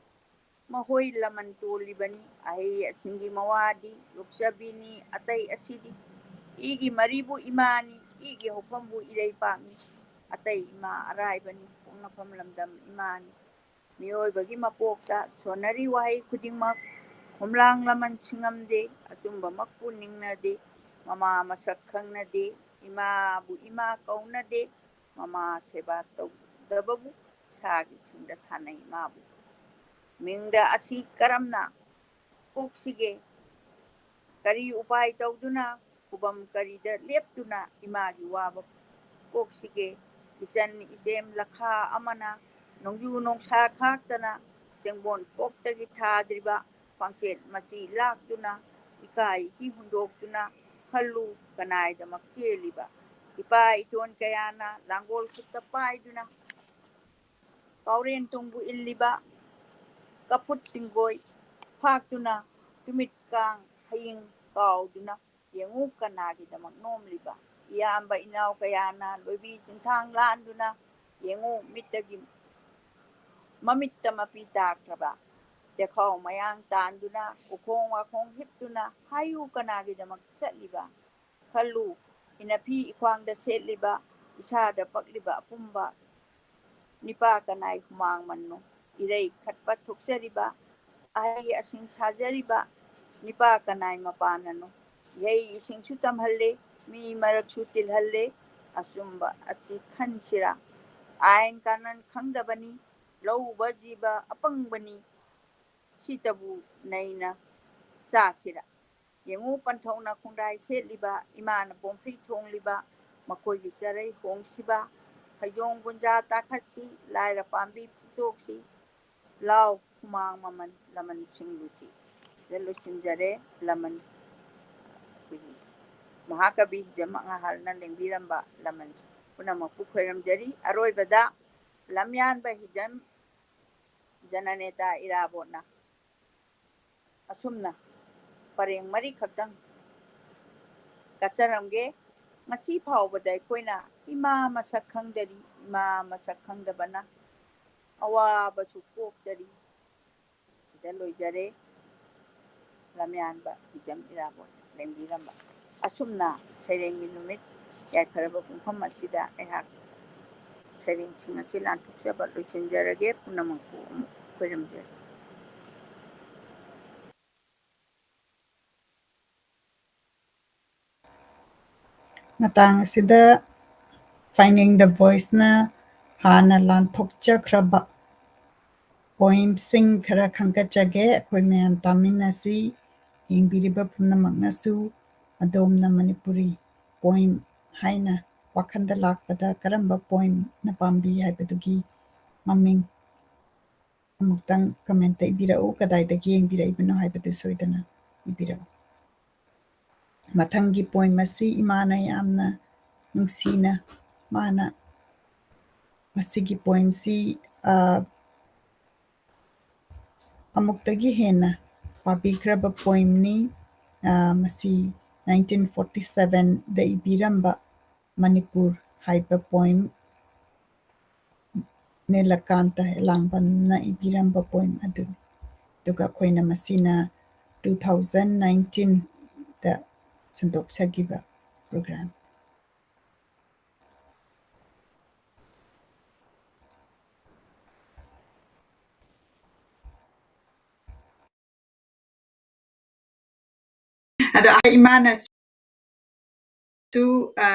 ꯃꯈꯣꯏ ꯂꯃꯟ ꯇꯣꯜꯂꯤꯕꯅꯤ꯫ ꯑꯍꯩ ꯑꯁꯤꯡꯒꯤ ꯃꯋꯥꯗꯤ ꯌꯣꯛꯆꯕꯤꯅꯤ꯫ ꯑꯇꯩ ꯑꯁꯤꯗꯤ ꯏꯒꯤ ꯃꯔꯤꯕꯨ ꯏꯃꯥꯅꯤ, ꯏꯒꯤ ꯍꯧꯐꯝꯕꯨ ꯏꯔꯩꯄꯥꯛꯅꯤ꯫ ꯑꯇꯩ ꯏꯃꯥ ꯑꯔꯥꯏꯕꯅꯤ, ꯄꯣꯛꯅꯐꯝ ꯂꯝꯗꯝ ꯏꯃꯥꯅꯤ꯫ ꯃꯤꯑꯣꯏꯕꯒꯤ ꯃꯄꯣꯛꯇ ꯁꯣꯟꯅꯔꯤ ꯋꯥꯍꯩ ꯈꯨꯗꯤꯡꯃꯛ ꯈꯣꯝꯂꯥꯡ ꯂꯃꯟ ꯁꯤꯡꯉꯝꯗꯦ, ꯑꯆꯨꯝꯕꯃꯛꯄꯨ ꯅꯤꯡꯅꯗꯦ, ꯃꯃꯥ ꯃꯁꯛ ꯈꯪꯅꯗꯦ, ꯏꯃꯥꯕꯨ ꯏꯃꯥ ꯀꯧꯅꯗꯦ, ꯃꯃꯥ ꯁꯦꯕꯥ ꯇꯧꯗꯕꯕꯨ ꯁꯥꯒꯤ ꯁꯤꯡꯗ ꯊꯥꯅꯩ ꯃꯥꯕꯨ꯫ ꯃꯤꯡꯗ ꯑꯁꯤ ꯀꯔꯝꯅ ꯀꯣꯛꯁꯤꯒꯦ? ꯀꯔꯤ ꯎꯄꯥꯏ ꯇꯧꯗꯨꯅ, ꯈꯨꯕꯝ ꯀꯔꯤꯗ ꯂꯦꯞꯇꯨꯅ ꯏꯃꯥꯒꯤ ꯋꯥꯕ ꯀꯣꯛꯁꯤꯒꯦ? ꯏꯆꯟ ꯏꯆꯦꯝ ꯂꯈꯥ ꯑꯃꯅ ꯅꯣꯡꯖꯨ ꯅꯣꯡꯁꯥ ꯈꯥꯛꯇꯅ ꯆꯦꯡꯕꯣꯟ ꯀꯣꯛꯇꯒꯤ ꯊꯥꯗ꯭ꯔꯤꯕ ꯄꯥꯡꯆꯦꯠ ꯃꯆꯤ ꯂꯥꯛꯇꯨꯅ ꯏꯀꯥꯏ ꯏꯀꯤ ꯍꯨꯟꯗꯣꯛꯇꯨꯅ ꯈꯜꯂꯨ ꯀꯅꯥꯏꯗꯃꯛ ꯆꯦꯜꯂꯤꯕ ꯏꯄꯥ ꯏꯇꯣꯟ ꯀꯌꯥꯅ ꯂꯥꯡꯒꯣꯜ ꯈꯨꯠꯇ ꯄꯥꯏꯗꯨꯅ ꯀꯥꯎꯔꯦꯟ ꯇꯨꯡꯕꯨ ꯏꯜꯂꯤꯕ ꯀꯐꯨꯠ ꯇꯤꯡꯒꯣꯏ ꯐꯥꯛꯇꯨꯅ, ꯇꯨꯃꯤꯠ ꯀꯥꯡ ꯍꯌꯤꯡ ꯀꯥꯎꯗꯨꯅ, ꯌꯦꯡꯉꯨ ꯀꯅꯥꯒꯤꯗꯃꯛ ꯅꯣꯝꯂꯤꯕ꯫ ꯏꯌꯥꯝꯕ ꯏꯅꯥꯎ ꯀꯌꯥꯅ ꯂꯣꯏꯕꯤ ꯆꯤꯡꯊꯥꯡ ꯂꯥꯟꯗꯨꯅ, ꯌꯦꯡꯉꯨ ꯃꯤꯠꯇꯒꯤ ꯃꯃꯤꯠꯇ ꯃꯄꯤ ꯇꯥꯈ꯭ꯔꯕ꯫ ꯆꯦꯈꯥꯎ ꯃꯌꯥꯡ ꯇꯥꯟꯗꯨꯅ, ꯎꯈꯣꯡ ꯋꯥꯈꯣꯡ ꯍꯤꯞꯇꯨꯅ, ꯍꯥꯏꯌꯨ ꯀꯅꯥꯒꯤꯗꯃꯛ ꯆꯠꯂꯤꯕ꯫ ꯈꯜꯂꯨ, ꯏꯅꯐꯤ ꯏꯈ꯭ꯋꯥꯡꯗ ꯁꯦꯠꯂꯤꯕ, ꯏꯁꯥꯗ ꯄꯛꯂꯤꯕ ꯑꯄꯨꯝꯕ ꯅꯤꯄꯥ ꯀꯅꯥꯏ ꯍꯨꯃꯥꯡ ꯃꯟꯅꯣ? ꯏꯔꯩ ꯈꯠꯄ ꯊꯣꯛꯆꯔꯤꯕ, ꯑꯍꯩ ꯑꯁꯤꯡ ꯁꯥꯖꯔꯤꯕ ꯅꯤꯄꯥ ꯀꯅꯥꯏ ꯃꯄꯥꯟꯅꯅꯣ? ꯏꯍꯩ ꯏꯁꯤꯡꯁꯨ ꯇꯝꯍꯜꯂꯦ, ꯃꯤ ꯃꯔꯛꯁꯨ ꯇꯤꯜꯍꯜꯂꯦ꯫ ꯑꯆꯨꯝꯕ ꯑꯁꯤ ꯈꯟꯁꯤꯔꯥ? ꯑꯥꯏꯟ ꯀꯥꯅꯟ ꯈꯪꯗꯕꯅꯤ, ꯂꯧꯎꯕ ꯖꯤꯕ ꯑꯄꯪꯕꯅꯤ, ꯁꯤꯇꯕꯨ ꯅꯩꯅ ꯆꯥꯁꯤꯔꯥ? ꯌꯦꯡꯉꯨ, ꯄꯟꯊꯧꯅ ꯈꯣꯡꯗꯥꯏ ꯁꯦꯠꯂꯤꯕ, ꯏꯃꯥꯅ ꯄꯣꯝꯐ꯭ꯔꯤ ꯊꯣꯡꯂꯤꯕ, ꯃꯈꯣꯏꯒꯤ ꯆꯔꯩ ꯍꯣꯡꯁꯤꯕ, ꯐꯩꯖꯣꯝ ꯒꯨꯟꯖꯥ ꯇꯥꯈꯠꯁꯤ, ꯂꯥꯏꯔ ꯄꯥꯝꯕꯤ ꯐꯨꯛꯇꯣꯛꯁꯤ, ꯂꯥꯎ ꯍꯨꯃꯥꯡ ꯃꯃꯟ ꯂꯃꯟ ꯁꯤꯡꯂꯨꯁꯤ꯫ ꯁꯤꯗ ꯂꯣꯏꯁꯤꯟꯖꯔꯦ ꯂꯃꯟ꯫ ꯑꯩꯈꯣꯏꯒꯤ ꯃꯍꯥꯀꯕꯤ ꯍꯤꯖꯝ ꯑꯉꯥꯍꯜꯅ ꯂꯦꯡꯕꯤꯔꯝꯕ ꯂꯃꯟ ꯄꯨꯝꯅꯃꯛꯄꯨ ꯈꯣꯏꯔꯝꯖꯔꯤ꯫ ꯑꯔꯣꯏꯕꯗ ꯂꯝꯌꯥꯟꯕ ꯍꯤꯖꯝ ꯖꯅꯅꯦꯇꯥ ꯏꯔꯥꯕꯣꯠꯅ ꯑꯁꯨꯝꯅ ꯄꯔꯦꯡ ꯃꯔꯤꯈꯛꯇꯪ ꯀꯠꯆꯔꯝꯒꯦ꯫ ꯉꯁꯤ ꯐꯥꯎꯕꯗ ꯑꯩꯈꯣꯏꯅ ꯏꯃꯥ ꯃꯁꯛ ꯈꯪꯗꯔꯤ, ꯏꯃꯥ ꯃꯁꯛ ꯈꯪꯗꯕꯅ ꯑꯋꯥꯕꯁꯨ ꯀꯣꯛꯇꯔꯤ꯫ ꯁꯤꯗ ꯂꯣꯏꯖꯔꯦ꯫ ꯂꯝꯌꯥꯟꯕ ꯍꯤꯖꯝ ꯏꯔꯥꯕꯣꯠ ꯂꯦꯡꯕꯤꯔꯝꯕ꯫ ꯑꯁꯨꯝꯅ ꯁꯩꯔꯦꯡꯒꯤ ꯅꯨꯃꯤꯠ ꯌꯥꯏꯐꯔꯕ ꯄꯨꯡꯐꯝ ꯑꯁꯤꯗ ꯑꯩꯍꯥꯛ ꯁꯩꯔꯦꯡꯁꯤꯡ ꯑꯁꯤ ꯂꯥꯟꯊꯣꯛꯆꯕ ꯂꯣꯏꯁꯤꯟꯖꯔꯒꯦ꯫ ꯄꯨꯝꯅꯃꯛꯄꯨ ꯑꯃꯨꯛ ꯈꯣꯏꯔꯝꯖꯔꯤ꯫ ꯃꯇꯥꯡ ꯑꯁꯤꯗ Finding the Voiceꯅ ꯍꯥꯟꯅ ꯂꯥꯟꯊꯣꯛꯆꯈ꯭ꯔꯕ poemꯁꯤꯡ ꯈꯔ ꯈꯟꯒꯠꯆꯒꯦ꯫ ꯑꯩꯈꯣꯏ ꯃꯌꯥꯝ ꯇꯥꯃꯤꯟꯅꯁꯤ꯫ ꯌꯦꯡꯕꯤꯔꯤꯕ ꯄꯨꯝꯅꯃꯛꯅꯁꯨ ꯑꯗꯣꯝꯅ ꯃꯅꯤꯄꯨꯔꯤ poem ꯍꯥꯏꯅ ꯋꯥꯈꯜꯗ ꯂꯥꯛꯄꯗ ꯀꯔꯝꯕ poemꯅ ꯄꯥꯝꯕꯤ ꯍꯥꯏꯕꯗꯨꯒꯤ ꯃꯃꯤꯡ ꯑꯃꯨꯛꯇꯪ commentꯇ ꯏꯕꯤꯔꯛꯎ꯫ ꯀꯗꯥꯏꯗꯒꯤ ꯌꯦꯡꯕꯤꯔꯛꯏꯕꯅꯣ ꯍꯥꯏꯕꯗꯨ ꯁꯣꯏꯗꯅ ꯏꯕꯤꯔꯛꯎ꯫ ꯃꯊꯪꯒꯤ poem ꯑꯁꯤ ꯏꯃꯥꯅ ꯌꯥꯝꯅ ꯅꯨꯡꯁꯤꯅ, ꯃꯥꯅ ꯃꯁꯤꯒꯤ poemꯁꯤ ꯑ, ꯑꯃꯨꯛꯇꯒꯤ ꯍꯦꯟꯅ ꯄꯥꯕꯤꯈ꯭ꯔꯕ poemꯅꯤ꯫ ꯑ, ꯃꯁꯤ nineteen forty sevenꯗ ꯏꯕꯤꯔꯝꯕ ꯃꯅꯤꯄꯨꯔ ꯍꯥꯏꯕ poem, ꯅꯤꯂꯀꯥꯟꯇ ꯂꯥꯡꯕꯝꯅ ꯏꯕꯤꯔꯝꯕ poem ꯑꯗꯨꯅꯤ꯫ ꯑꯗꯨꯒ ꯑꯩꯈꯣꯏꯅ ꯃꯁꯤꯅ two thousand nineteenꯗ ꯁꯟꯗꯣꯛꯆꯈꯤꯕ program꯫ ꯑꯗꯣ ꯑꯩ ꯏꯃꯥꯅꯁꯨ, ꯑ,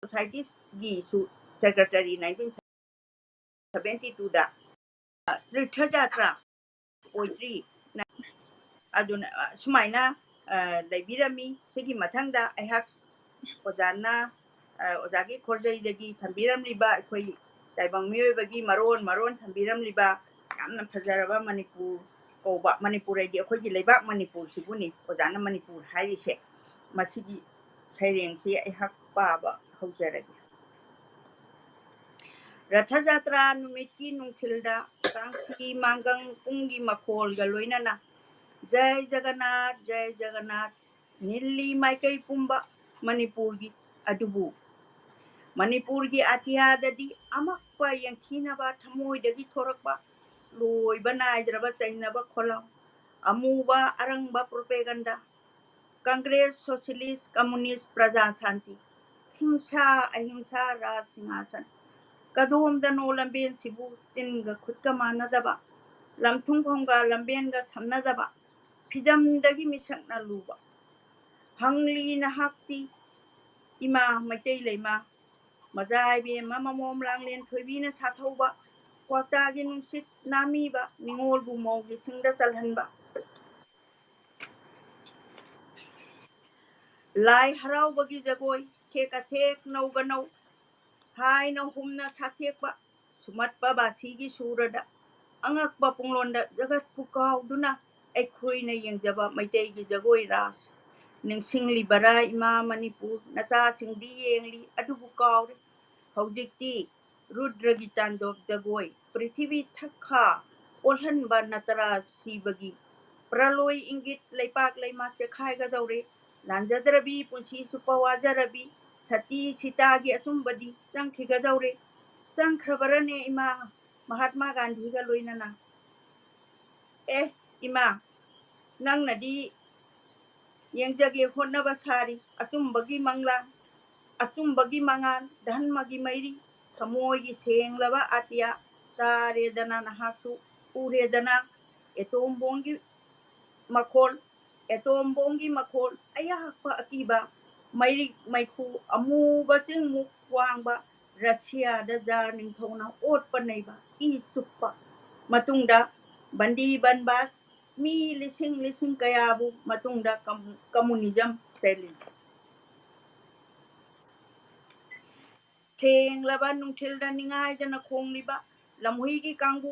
ꯁꯣꯁꯥꯏꯇꯤꯒꯤꯁꯨ ꯁꯦꯀ꯭ꯔꯦꯇꯔꯤ nineteen seventy twoꯗ, ꯑ, ꯇꯤꯔꯊ ꯖꯥꯇ꯭ꯔꯥ ꯑꯣꯏꯗ꯭ꯔꯤ꯫ ꯑꯗꯨꯅ, ꯑ, ꯁꯨꯃꯥꯏꯅ, ꯑ, ꯂꯩꯕꯤꯔꯝꯃꯤ꯫ ꯁꯤꯒꯤ ꯃꯊꯪꯗ ꯑꯩꯍꯥꯛ ꯑꯣꯖꯥꯅ, ꯑ, ꯑꯣꯖꯥꯒꯤ ꯈꯣꯔꯖꯩꯗꯒꯤ ꯊꯝꯕꯤꯔꯝꯂꯤꯕ ꯑꯩꯈꯣꯏ ꯇꯥꯏꯕꯪ ꯃꯤꯑꯣꯏꯕꯒꯤ ꯃꯔꯣꯟ, ꯃꯔꯣꯟ ꯊꯝꯕꯤꯔꯝꯂꯤꯕ ꯌꯥꯝꯅ ꯐꯖꯔꯕ ꯃꯅꯤꯄꯨꯔ ꯀꯧꯕ, ꯃꯅꯤꯄꯨꯔ ꯍꯥꯏꯗꯤ ꯑꯩꯈꯣꯏꯒꯤ ꯂꯩꯕꯥꯛ ꯃꯅꯤꯄꯨꯔꯁꯤꯕꯨꯅꯤ ꯑꯣꯖꯥꯅ ꯃꯅꯤꯄꯨꯔ ꯍꯥꯏꯔꯤꯁꯦ꯫ ꯃꯁꯤꯒꯤ ꯁꯩꯔꯦꯡꯁꯤ ꯑꯩꯍꯥꯛ ꯄꯥꯕ ꯍꯧꯖꯔꯒꯦ꯫ ꯔꯊ ꯖꯥꯇ꯭ꯔꯥ ꯅꯨꯃꯤꯠꯀꯤ ꯅꯨꯡꯊꯤꯜꯗ ꯀꯥꯡꯁꯤ ꯃꯥꯡꯒꯪ ꯄꯨꯡꯒꯤ ꯃꯈꯣꯜꯒ ꯂꯣꯏꯅꯅ "ꯖꯩ ꯖꯒꯟꯅꯥꯊ, ꯖꯩ ꯖꯒꯟꯅꯥꯊ" ꯅꯤꯜꯂꯤ ꯃꯥꯏꯀꯩ ꯄꯨꯝꯕ ꯃꯅꯤꯄꯨꯔꯒꯤ꯫ ꯑꯗꯨꯕꯨ ꯃꯅꯤꯄꯨꯔꯒꯤ ꯑꯇꯤꯌꯥꯗꯗꯤ ꯑꯃꯛꯄ ꯌꯦꯡꯊꯤꯅꯕ, ꯊꯃꯣꯏꯗꯒꯤ ꯊꯣꯔꯛꯄ ꯂꯣꯏꯕ ꯅꯥꯏꯗ꯭ꯔꯕ ꯆꯩꯅꯕ ꯈꯣꯜꯂꯥꯎ, ꯑꯃꯨꯕ ꯑꯔꯪꯕ propaganda, ꯀꯪꯒ꯭ꯔꯦꯁ, ꯁꯣꯁꯤꯌꯦꯂꯤꯁ, ꯀꯝꯃꯨꯅꯤꯁ, ꯄ꯭ꯔꯖꯥ ꯁꯥꯟꯇꯤ, ꯍꯤꯡꯁꯥ ꯑꯍꯤꯡꯁꯥ, ꯔꯥꯖ ꯁꯤꯡꯍꯥꯁꯟ꯫ ꯀꯗꯣꯝꯗꯅꯣ ꯂꯝꯕꯦꯟꯁꯤꯕꯨ ꯆꯤꯟꯒ ꯈꯨꯠꯀ ꯃꯥꯟꯅꯗꯕ, ꯂꯝꯊꯨꯡꯐꯝꯒ ꯂꯝꯕꯦꯟꯒ ꯁꯝꯅꯗꯕ, ꯐꯤꯗꯝꯗꯒꯤ ꯃꯤꯁꯛꯅ ꯂꯨꯕ꯫ ꯍꯪꯂꯤ ꯅꯍꯥꯛꯇꯤ ꯏꯃꯥ ꯃꯩꯇꯩ ꯂꯩꯃ, ꯃꯖꯥ ꯏꯕꯦꯝꯃ ꯃꯃꯣꯝ ꯂꯥꯡꯂꯦꯟ ꯊꯣꯏꯕꯤꯅ ꯁꯥꯊꯧꯕ, ꯀ꯭ꯋꯥꯛꯇꯥꯒꯤ ꯅꯨꯡꯁꯤꯠ ꯅꯥꯃꯤꯕ, ꯅꯤꯉꯣꯜꯕꯨ ꯃꯧꯒꯤ ꯁꯤꯡꯗ ꯆꯜꯍꯟꯕ꯫ ꯂꯥꯏ ꯍꯔꯥꯎꯕꯒꯤ ꯖꯒꯣꯏ, ꯊꯦꯛ ꯑꯊꯦꯛ ꯅꯧꯒ ꯅꯧ ꯍꯥꯏꯅ ꯍꯨꯝꯅ ꯁꯥꯊꯦꯛꯄ, ꯁꯨꯝꯍꯠꯄ ꯕꯥꯁꯤꯒꯤ ꯁꯨꯔꯗ, ꯑꯉꯛꯄ ꯄꯨꯡꯂꯣꯟꯗ ꯖꯒꯠꯄꯨ ꯀꯥꯎꯗꯨꯅ ꯑꯩꯈꯣꯏꯅ ꯌꯦꯡꯖꯕ ꯃꯩꯇꯩꯒꯤ ꯖꯒꯣꯏ ꯔꯥꯁ꯫ ꯅꯤꯡꯁꯤꯡꯂꯤꯕꯔꯥ ꯏꯃꯥ ꯃꯅꯤꯄꯨꯔ? ꯅꯆꯥꯁꯤꯡꯗꯤ ꯌꯦꯡꯂꯤ ꯑꯗꯨꯕꯨ ꯀꯥꯎꯔꯦ꯫ ꯍꯧꯖꯤꯛꯇꯤ ꯔꯨꯗ꯭ꯔꯒꯤ ꯇꯥꯟꯗꯣꯞ ꯖꯒꯣꯏ, ꯄ꯭ꯔꯤꯊꯤꯕꯤ ꯊꯛꯈꯥ ꯑꯣꯜꯍꯟꯕ ꯅꯇꯔꯥ ꯁꯤꯕꯒꯤ ꯄ꯭ꯔꯂꯣꯏ ꯏꯪꯒꯤꯠ, ꯂꯩꯄꯥꯛ ꯂꯩꯃꯥ ꯆꯦꯛꯈꯥꯏꯒꯗꯧꯔꯦ꯫ ꯂꯥꯟꯖꯗ꯭ꯔꯕꯤ ꯄꯨꯟꯁꯤ ꯆꯨꯞꯄ ꯋꯥꯖꯔꯕꯤ ꯁꯇꯤ ꯁꯤꯇꯥꯒꯤ ꯑꯆꯨꯝꯕꯗꯤ ꯆꯪꯈꯤꯒꯗꯧꯔꯦ꯫ ꯆꯪꯈ꯭ꯔꯕꯔꯅꯦ ꯏꯃꯥ ꯃꯍꯥꯠꯃꯥ ꯒꯥꯟꯙꯤꯒ ꯂꯣꯏꯅꯅ? ꯑꯦ ꯏꯃꯥ, ꯅꯪꯅꯗꯤ ꯌꯦꯡꯖꯒꯦ ꯍꯣꯠꯅꯕ ꯁꯥꯔꯤ ꯑꯆꯨꯝꯕꯒꯤ ꯃꯪꯂꯥꯟ, ꯑꯆꯨꯝꯕꯒꯤ ꯃꯉꯥꯜ, ꯙꯔꯃꯒꯤ ꯃꯩꯔꯤ, ꯊꯃꯣꯏꯒꯤ ꯁꯦꯡꯂꯕ ꯑꯇꯤꯌꯥ꯫ ꯇꯥꯔꯦꯗꯅ ꯅꯍꯥꯛꯁꯨ, ꯎꯔꯦꯗꯅ ꯑꯦꯇꯣꯝ ꯕꯣꯝꯒꯤ ꯃꯈꯣꯜ, ꯑꯦꯇꯣꯝ ꯕꯣꯝꯒꯤ ꯃꯈꯣꯜ, ꯑꯌꯥꯛꯄ ꯑꯀꯤꯕ, ꯃꯩꯔꯤꯛ ꯃꯩꯈꯨ ꯑꯃꯨꯕ ꯆꯤꯡꯃꯨꯛ ꯋꯥꯡꯕ ꯔꯁꯤꯌꯥꯗ ꯖꯥꯔ ꯅꯤꯡꯊꯧꯅ ꯑꯣꯠꯄ ꯅꯩꯕ, ꯏ ꯆꯨꯞꯄ꯫ ꯃꯇꯨꯡꯗ ꯕꯟꯗꯤ ꯕꯟꯕꯥꯁ, ꯃꯤ ꯂꯤꯁꯤꯡ ꯂꯤꯁꯤꯡ ꯀꯌꯥꯕꯨ, ꯃꯇꯨꯡꯗ ꯀꯝ-, ꯀꯝꯃꯨꯅꯤꯖꯝ ꯁ꯭ꯇꯦꯂꯤꯟ꯫ ꯁꯦꯡꯂꯕ ꯅꯨꯡꯊꯤꯜꯗ ꯅꯤꯡꯉꯥꯏꯗꯅ ꯈꯣꯡꯂꯤꯕ ꯂꯝꯍꯨꯏꯒꯤ ꯀꯥꯡꯕꯨ,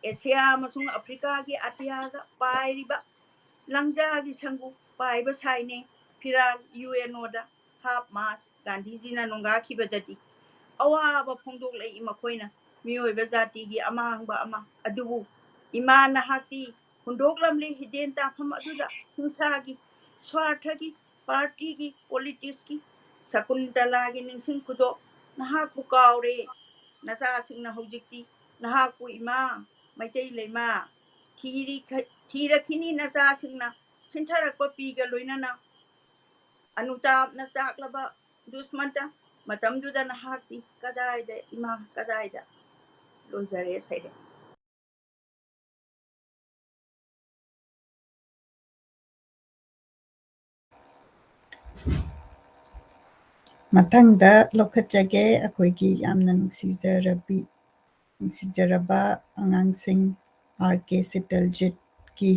ꯑꯦꯁꯤꯌꯥ ꯑꯃꯁꯨꯡ ꯑꯐ꯭ꯔꯤꯀꯥꯒꯤ ꯑꯇꯤꯌꯥꯗ ꯄꯥꯏꯔꯤꯕ ꯂꯪꯖꯥꯒꯤ ꯁꯪꯒꯨ ꯄꯥꯏꯕ ꯁꯥꯏꯅꯦ ꯐꯤꯔꯥꯜ ꯌꯨ ꯑꯦꯟ ꯑꯣꯗ꯫ ꯍꯥꯞ ꯃꯥꯁ ꯒꯥꯟꯙꯤꯖꯤꯅ ꯅꯣꯡꯒꯥꯈꯤꯕꯗꯗꯤ ꯑꯋꯥꯕ ꯐꯣꯡꯗꯣꯛꯂꯛꯏ ꯃꯈꯣꯏꯅ, ꯃꯤꯑꯣꯏꯕ ꯖꯥꯇꯤꯒꯤ ꯑꯃꯥꯡꯕ ꯑꯃ꯫ ꯑꯗꯨꯕꯨ ꯏꯃꯥ ꯅꯍꯥꯛꯇꯤ ꯍꯨꯟꯗꯣꯛꯂꯝꯂꯦ ꯍꯤꯗꯦꯟ ꯇꯥꯐꯝ ꯑꯗꯨꯗ ꯍꯤꯡꯁꯥꯒꯤ, ꯁ꯭ꯋꯥꯔꯊꯒꯤ, ꯄꯥꯔꯇꯤꯒꯤ, ꯄꯣꯂꯤꯇꯤꯛꯁꯀꯤ꯫ ꯁꯀꯨꯟꯇꯂꯥꯒꯤ ꯅꯤꯡꯁꯤꯡ ꯈꯨꯗꯣꯞ ꯅꯍꯥꯛꯄꯨ ꯀꯥꯎꯔꯦ꯫ ꯅꯆꯥꯁꯤꯡꯅ ꯍꯧꯖꯤꯛꯇꯤ ꯅꯍꯥꯛꯄꯨ ꯏꯃꯥ ꯃꯩꯇꯩ ꯂꯩꯃꯥ ꯊꯤꯔꯤ-, ꯊꯤꯔꯛꯈꯤꯅꯤ ꯅꯆꯥꯁꯤꯡꯅ ꯁꯤꯟꯊꯔꯛꯄ ꯄꯤꯒ ꯂꯣꯏꯅꯅ꯫ ꯑꯅꯨꯇꯥꯞꯅ ꯆꯥꯛꯂꯕ ꯗꯨꯁꯃꯟꯇ꯫ ꯃꯇꯝꯗꯨꯗ ꯅꯍꯥꯛꯇꯤ ꯀꯗꯥꯏꯗ ꯏꯃꯥ, ꯀꯗꯥꯏꯗ? ꯂꯣꯏꯖꯔꯦ ꯁꯩꯔꯦꯡ꯫ ꯃꯊꯪꯗ ꯂꯧꯈꯠꯆꯒꯦ ꯑꯩꯈꯣꯏꯒꯤ ꯌꯥꯝꯅ ꯅꯨꯡꯁꯤꯖꯔꯕꯤ, ꯅꯨꯡꯁꯤꯖꯔꯕ ꯑꯉꯥꯡꯁꯤꯡ, ꯑꯥꯔ ꯀꯦ ꯁꯤꯇꯜꯖꯤꯠꯀꯤ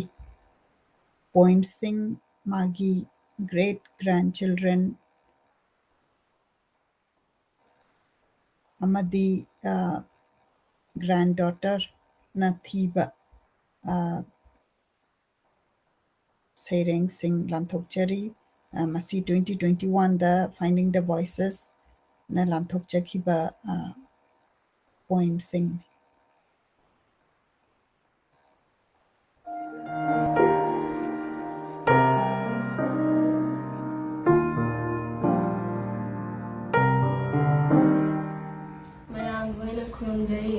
ꯄꯣꯏꯝꯁꯤꯡ, ꯃꯥꯒꯤ great grandchildren ꯑꯃꯗꯤ, ꯑ, granddaughterꯅ ꯊꯤꯕ, ꯑ, ꯁꯩꯔꯦꯡꯁꯤꯡ ꯂꯥꯟꯊꯣꯛꯆꯔꯤ꯫ ꯑ, ꯃꯁꯤ twenty twenty-oneꯗ Finding the Voicesꯅ ꯂꯥꯟꯊꯣꯛꯆꯈꯤꯕ, ꯑ, ꯄꯣꯏꯝꯁꯤꯡꯅꯤ꯫ ꯃꯌꯥꯝꯕꯨ ꯑꯩꯅ ꯈꯨꯔꯨꯝꯖꯔꯤ꯫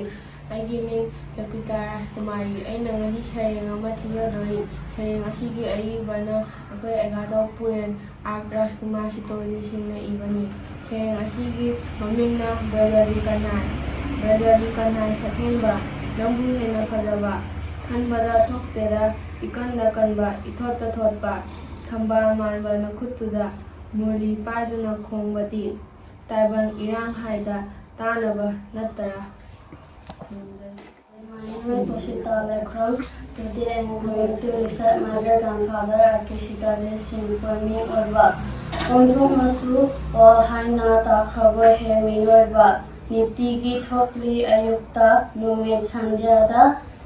ꯑꯩꯒꯤ ꯃꯤꯡ ꯆꯄꯤꯇꯥ ꯔꯥꯖꯀꯨꯃꯥꯔꯤ꯫ ꯑꯩꯅ ꯉꯁꯤ ꯁꯩꯔꯦꯡ ꯑꯃ ꯊꯤꯖꯗꯣꯔꯤ꯫ ꯁꯩꯔꯦꯡ ꯑꯁꯤꯒꯤ ꯑꯏꯕꯅ ꯑꯩꯈꯣꯏ ꯑꯦꯒꯥꯗꯧ ꯄꯨꯔꯦꯟ ꯑꯥꯔ ꯔꯥꯖꯀꯨꯃꯥꯔ ꯁꯤꯇꯣꯂꯤꯁꯤꯡꯅ ꯏꯕꯅꯤ꯫ ꯁꯩꯔꯦꯡ ꯑꯁꯤꯒꯤ ꯃꯃꯤꯡꯅ ꯕ꯭ꯔꯗꯔꯂꯤ ꯀꯟꯍꯥꯏ꯫ ꯕ꯭ꯔꯗꯔꯂꯤ ꯀꯟꯍꯥꯏ ꯁꯛꯍꯦꯟꯕ, ꯅꯪꯕꯨ ꯍꯦꯟꯅ ꯐꯖꯕ ꯈꯟꯕꯗ ꯊꯣꯛꯇꯦꯗ, ꯏꯀꯟꯗ ꯀꯟꯕ, ꯏꯊꯣꯠꯇ ꯊꯣꯠꯄ, ꯊꯝꯕꯥꯜ ꯃꯥꯟꯕ ꯅꯈꯨꯠꯇꯨꯗ ꯃꯨꯔꯂꯤ ꯄꯥꯏꯗꯨꯅ ꯈꯣꯡꯕꯗꯤ ꯇꯥꯏꯕꯪ ꯏꯔꯥꯡ ꯍꯥꯏꯗ ꯇꯥꯅꯕ ꯅꯠꯇꯔꯥ? ꯈꯨꯔꯨꯝꯖꯔꯤ꯫ My name is Toshita Lekhrong. Today I am going to recite my great grandfather Akeshita Singh ꯄꯣꯏꯃꯤ ꯑꯣꯏꯕ꯫ ꯑꯣꯟꯊꯣꯛꯅꯁꯨ ꯋꯥ ꯍꯥꯏꯅ ꯇꯥꯈ꯭ꯔꯕ ꯍꯦ ꯃꯤꯑꯣꯏꯕ, ꯅꯤꯇꯤꯒꯤ ꯊꯣꯛꯂꯤ ꯑꯌꯨꯛꯇ ꯅꯨꯃꯤꯠ ꯁꯟꯙ꯭ꯌꯥꯗ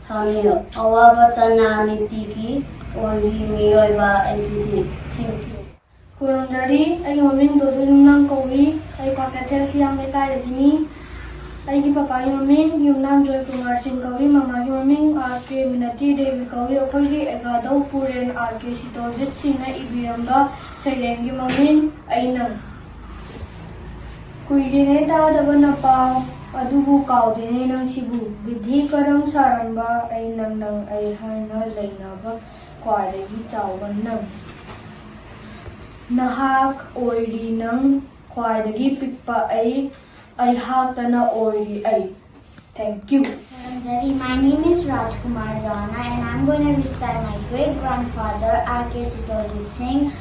ꯊꯥꯃꯤꯜ꯫ ꯑꯋꯥꯕꯇꯅ ꯅꯤꯇꯤꯒꯤ ꯑꯣꯜꯂꯤ ꯃꯤꯑꯣꯏꯕ ꯑꯩꯒꯤꯗꯤ꯫ Thank you. ꯈꯨꯔꯨꯝꯖꯔꯤ꯫ ꯑꯩꯒꯤ ꯃꯃꯤꯡ ꯗꯣꯗꯣꯏ ꯅꯨꯡꯅꯥꯡ ꯀꯧꯏ꯫ ꯑꯩ ꯀ꯭ꯋꯥꯀꯩꯊꯦꯜ ꯐꯤꯌꯥꯝ ꯂꯩꯀꯥꯏꯗꯒꯤꯅꯤ꯫ ꯑꯩꯒꯤ ꯄꯄꯥꯒꯤ ꯃꯃꯤꯡ ꯌꯨꯝꯅꯥꯝ ꯖꯣꯏꯀꯨꯃꯥꯔ ꯁꯤꯡ ꯀꯧꯏ, ꯃꯃꯥꯒꯤ ꯃꯃꯤꯡ ꯑꯥꯔ ꯀꯦ ꯃꯤꯅꯇꯤ ꯗꯦꯕꯤ ꯀꯧꯏ꯫ ꯑꯩꯈꯣꯏꯒꯤ ꯑꯦꯒꯥꯗꯧ ꯄꯨꯔꯦꯟ ꯑꯥꯔ ꯀꯦ ꯁꯤꯇꯣꯖꯤꯠ ꯁꯤꯡꯅ ꯏꯕꯤꯔꯝꯕ ꯁꯩꯔꯦꯡꯒꯤ ꯃꯃꯤꯡ ꯑꯩ ꯅꯪ꯫ ꯀꯨꯏꯔꯦꯅꯦ ꯇꯥꯗꯕ ꯅꯄꯥꯎ, ꯑꯗꯨꯕꯨ ꯀꯥꯎꯗꯦꯅꯦ ꯅꯪꯁꯤꯕꯨ꯫ ꯕꯤꯙꯤ ꯀꯔꯝ ꯁꯥꯔꯝꯕ ꯑꯩ ꯅꯪ, ꯅꯪ ꯑꯩ ꯍꯥꯏꯅ ꯂꯩꯅꯕ ꯈ꯭ꯋꯥꯏꯗꯒꯤ ꯆꯥꯎꯕ ꯅꯪ꯫ ꯅꯍꯥꯛ ꯑꯣꯏꯔꯤ ꯅꯪ, ꯈ꯭ꯋꯥꯏꯗꯒꯤ ꯄꯤꯛꯄ ꯑꯩ, ꯑꯩꯍꯥꯛꯇꯅ ꯑꯣꯏꯔꯤ ꯑꯩ꯫ Thank you. ꯈꯨꯔꯨꯝꯖꯔꯤ꯫ My name is Rajkumar Rana and I'm going to recite my great grandfather R K Sitorjit Singh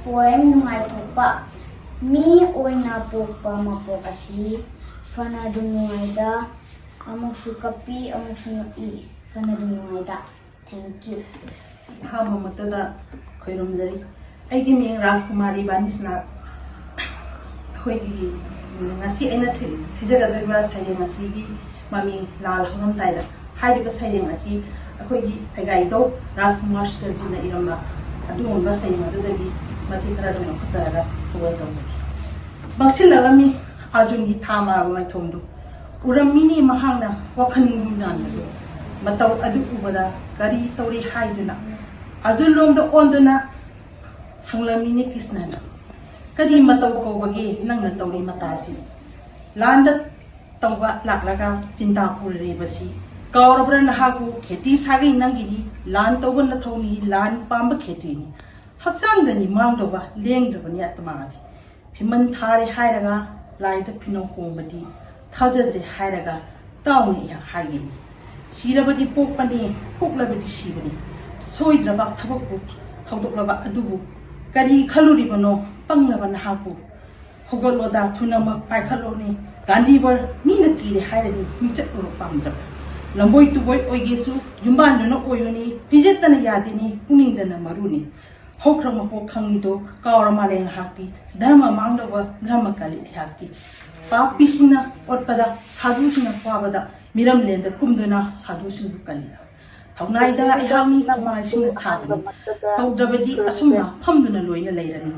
poem ꯅꯨꯡꯉꯥꯏꯊꯣꯛꯄ꯫ ꯃꯤ ꯑꯣꯏꯅ ꯄꯣꯛꯄ ꯃꯄꯣꯛ ꯑꯁꯤ ꯐꯅ ꯑꯗꯨꯝ ꯅꯨꯡꯉꯥꯏꯗ, ꯑꯃꯨꯛꯁꯨ ꯀꯞꯄꯤ ꯑꯃꯨꯛꯁꯨ ꯅꯣꯛꯏ, ꯐꯅ ꯑꯗꯨꯝ ꯅꯨꯡꯉꯥꯏꯗ꯫ Thank you. ꯑꯍꯥꯟꯕꯃꯛꯇꯗ ꯈꯣꯏꯔꯨꯝꯖꯔꯤ꯫ ꯑꯩꯒꯤ ꯃꯤꯡ ꯔꯥꯖꯀꯨꯃꯥꯔꯤ ꯕꯥꯅꯤꯁꯅꯥ꯫ ꯑꯩꯈꯣꯏꯒꯤ ꯉꯁꯤ ꯑꯩꯅ ꯊꯤ-, ꯊꯤꯖꯒꯗꯧꯔꯤꯕ ꯁꯩꯔꯦꯡ ꯑꯁꯤꯒꯤ ꯃꯃꯤꯡ ꯂꯥꯜ ꯍꯧꯔꯝꯗꯥꯏꯗ꯫ ꯍꯥꯏꯔꯤꯕ ꯁꯩꯔꯦꯡ ꯑꯁꯤ ꯑꯩꯈꯣꯏꯒꯤ ꯑꯩꯒꯥꯏꯗꯧ ꯔꯥꯖꯀꯨꯃꯥꯔ ꯁꯤꯇꯔꯖꯤꯠꯅ ꯏꯔꯝꯕ ꯑꯗꯨꯒꯨꯝꯕ ꯁꯩꯔꯦꯡ ꯑꯗꯨꯗꯒꯤ ꯃꯇꯦꯛ ꯈꯔ ꯑꯗꯨꯝ ꯂꯧꯈꯠꯆꯔꯒ ꯊꯧꯒꯜ ꯇꯧꯖꯒꯦ꯫ ꯃꯛꯁꯤꯜꯂꯛꯂꯝꯃꯤ ꯑꯥꯔꯖꯨꯟꯒꯤ ꯊꯥ ꯃꯥꯔꯕ ꯃꯥꯏꯊꯣꯡꯗꯨ꯫ ꯎꯔꯝꯃꯤꯅꯤ ꯃꯍꯥꯛꯅ ꯋꯥꯈꯜ ꯃꯨꯟꯗꯥꯟꯕꯗꯨ꯫ ꯃꯇꯧ ꯑꯗꯨ ꯎꯕꯗ ꯀꯔꯤ ꯇꯧꯔꯤ ꯍꯥꯏꯗꯨꯅ ꯑꯔꯖꯨꯟꯂꯣꯝꯗ ꯑꯣꯟꯗꯨꯅ ꯍꯪꯂꯝꯃꯤꯅꯤ ꯀ꯭ꯔꯤꯁꯅꯅ꯫ "ꯀꯔꯤ ꯃꯇꯧ ꯀꯧꯕꯒꯦ ꯅꯪꯅ ꯇꯧꯔꯤ ꯃꯇꯥꯁꯤ? ꯂꯥꯟꯗ ꯇꯧꯕ ꯂꯥꯛꯂꯒ ꯆꯤꯟꯇꯥ ꯄꯨꯔꯤꯕꯁꯤ ꯀꯥꯎꯔꯕ꯭ꯔꯥ? ꯅꯍꯥꯛꯄꯨ ꯈꯦꯇꯤ ꯁꯥꯒꯩ ꯅꯪꯒꯤꯗꯤ ꯂꯥꯟ ꯇꯧꯕ ꯅꯊꯧꯅꯤ, ꯂꯥꯟ ꯄꯥꯝꯕ ꯈꯦꯇ꯭ꯔꯤꯅꯤ꯫ ꯍꯛꯆꯥꯡꯗꯅꯤ ꯃꯥꯡꯗꯧꯕ, ꯂꯦꯡꯗ꯭ꯔꯕꯅꯤ ꯑꯇꯃꯥꯗꯤ꯫ ꯐꯤꯃꯟ ꯊꯥꯔꯦ ꯍꯥꯏꯔꯒ ꯂꯥꯏꯗ ꯐꯤꯅꯧ ꯍꯣꯡꯕꯗꯤ ꯊꯥꯖꯗ꯭ꯔꯦ ꯍꯥꯏꯔꯒ ꯇꯥꯎꯅ ꯑꯩꯍꯥꯛ ꯍꯥꯏꯒꯅꯤ꯫ ꯁꯤꯔꯕꯗꯤ ꯄꯣꯛꯄꯅꯤ, ꯄꯣꯛꯂꯕꯗꯤ ꯁꯤꯕꯅꯤ꯫ ꯁꯣꯏꯗ꯭ꯔꯕ ꯊꯕꯛꯄꯨ ꯊꯧꯗꯣꯛꯂꯕ ꯑꯗꯨꯕꯨ ꯀꯔꯤ ꯈꯜꯂꯨꯔꯤꯕꯅꯣ? ꯄꯪꯂꯕ ꯅꯍꯥꯛꯄꯨ ꯍꯧꯒꯠꯂꯣꯗ, ꯊꯨꯅꯃꯛ ꯄꯥꯏꯈꯠꯂꯣꯅꯦ꯫ ꯒꯥꯟꯙꯤꯕꯔ ꯃꯤꯅ ꯀꯤꯔꯦ ꯍꯥꯏꯔꯅꯤ, ꯃꯤꯡꯆꯠ ꯎꯔꯣ ꯄꯥꯝꯗ꯭ꯔꯕ꯫ ꯂꯝꯕꯣꯏ ꯇꯨꯕꯣꯏ ꯑꯣꯏꯒꯦꯁꯨ ꯌꯨꯝꯕꯥꯟꯗꯨꯅ ꯑꯣꯏꯌꯨꯅꯤ꯫ ꯐꯤꯖꯦꯠꯇꯅ ꯌꯥꯗꯦꯅꯤ, ꯄꯨꯛꯅꯤꯡꯗꯅ ꯃꯔꯨꯅꯤ꯫ ꯍꯧꯈ꯭ꯔ ꯃꯄꯣꯛ ꯈꯪꯉꯤꯗꯣ ꯀꯥꯎꯔ ꯃꯥꯜꯂꯦ ꯉꯥꯏꯍꯥꯛꯇꯤ꯫ ꯙꯔꯃ ꯃꯥꯡꯗꯧꯕ ꯙꯔꯃ ꯀꯜꯂꯤ ꯑꯩꯍꯥꯛꯇꯤ꯫ ꯄꯥꯄꯤꯁꯤꯡꯅ ꯑꯣꯠꯄꯗ ꯁꯥꯗꯨꯁꯤꯡꯅ ꯋꯥꯕꯗ ꯃꯤꯔꯝꯂꯦꯟꯗ ꯀꯨꯝꯗꯨꯅ ꯁꯥꯗꯨꯁꯤꯡꯕꯨ ꯀꯜꯂꯤ꯫ ꯊꯧꯅꯥꯏꯗ ꯑꯩꯍꯥꯛꯅꯤ ꯊꯧꯅꯥꯏꯁꯤꯡꯅ ꯁꯥꯕꯅꯤ꯫ ꯇꯧꯗ꯭ꯔꯕꯗꯤ ꯑꯁꯨꯝꯅ ꯐꯝꯗꯨꯅ ꯂꯣꯏꯅ ꯂꯩꯔꯅꯤ꯫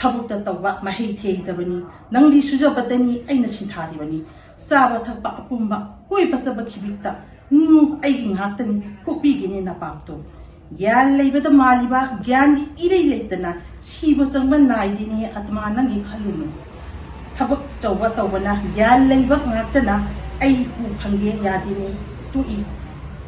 ꯊꯕꯛꯇ ꯇꯧꯕ ꯃꯍꯩ ꯊꯦꯡꯗꯕꯅꯤ꯫ ꯅꯪꯗꯤ ꯁꯨꯖꯕꯇꯅꯤ ꯑꯩꯅ ꯁꯤꯟꯊꯥꯔꯤꯕꯅꯤ꯫ ꯆꯥꯕ ꯊꯛꯄ ꯑꯄꯨꯝꯕ ꯀꯣꯏꯕ ꯆꯠꯄ ꯈꯤꯕꯤꯛꯇ ꯅꯤꯡꯉꯨ ꯑꯩꯒꯤ ꯉꯥꯛꯇꯅꯤ ꯀꯣꯛꯄꯤꯒꯦꯅꯦ ꯅꯄꯥꯛꯇꯣ꯫ ꯒ꯭ꯌꯥꯟ ꯂꯩꯕꯗ ꯃꯥꯜꯂꯤꯕ ꯒ꯭ꯌꯥꯟꯗꯤ ꯏꯔꯩ ꯂꯩꯇꯅ ꯁꯤꯕ ꯆꯪꯕ ꯅꯥꯏꯗꯦꯅꯦ ꯑꯇꯃꯥ ꯅꯪꯒꯤ ꯈꯜꯂꯨꯅꯨ꯫ ꯊꯕꯛ ꯑꯆꯧꯕ ꯇꯧꯕꯅ ꯒ꯭ꯌꯥꯟ ꯂꯩꯕ ꯉꯥꯛꯇꯅ ꯑꯩ ꯎ ꯐꯪꯒꯦ ꯌꯥꯗꯦꯅꯦ꯫ ꯇꯣꯛꯏ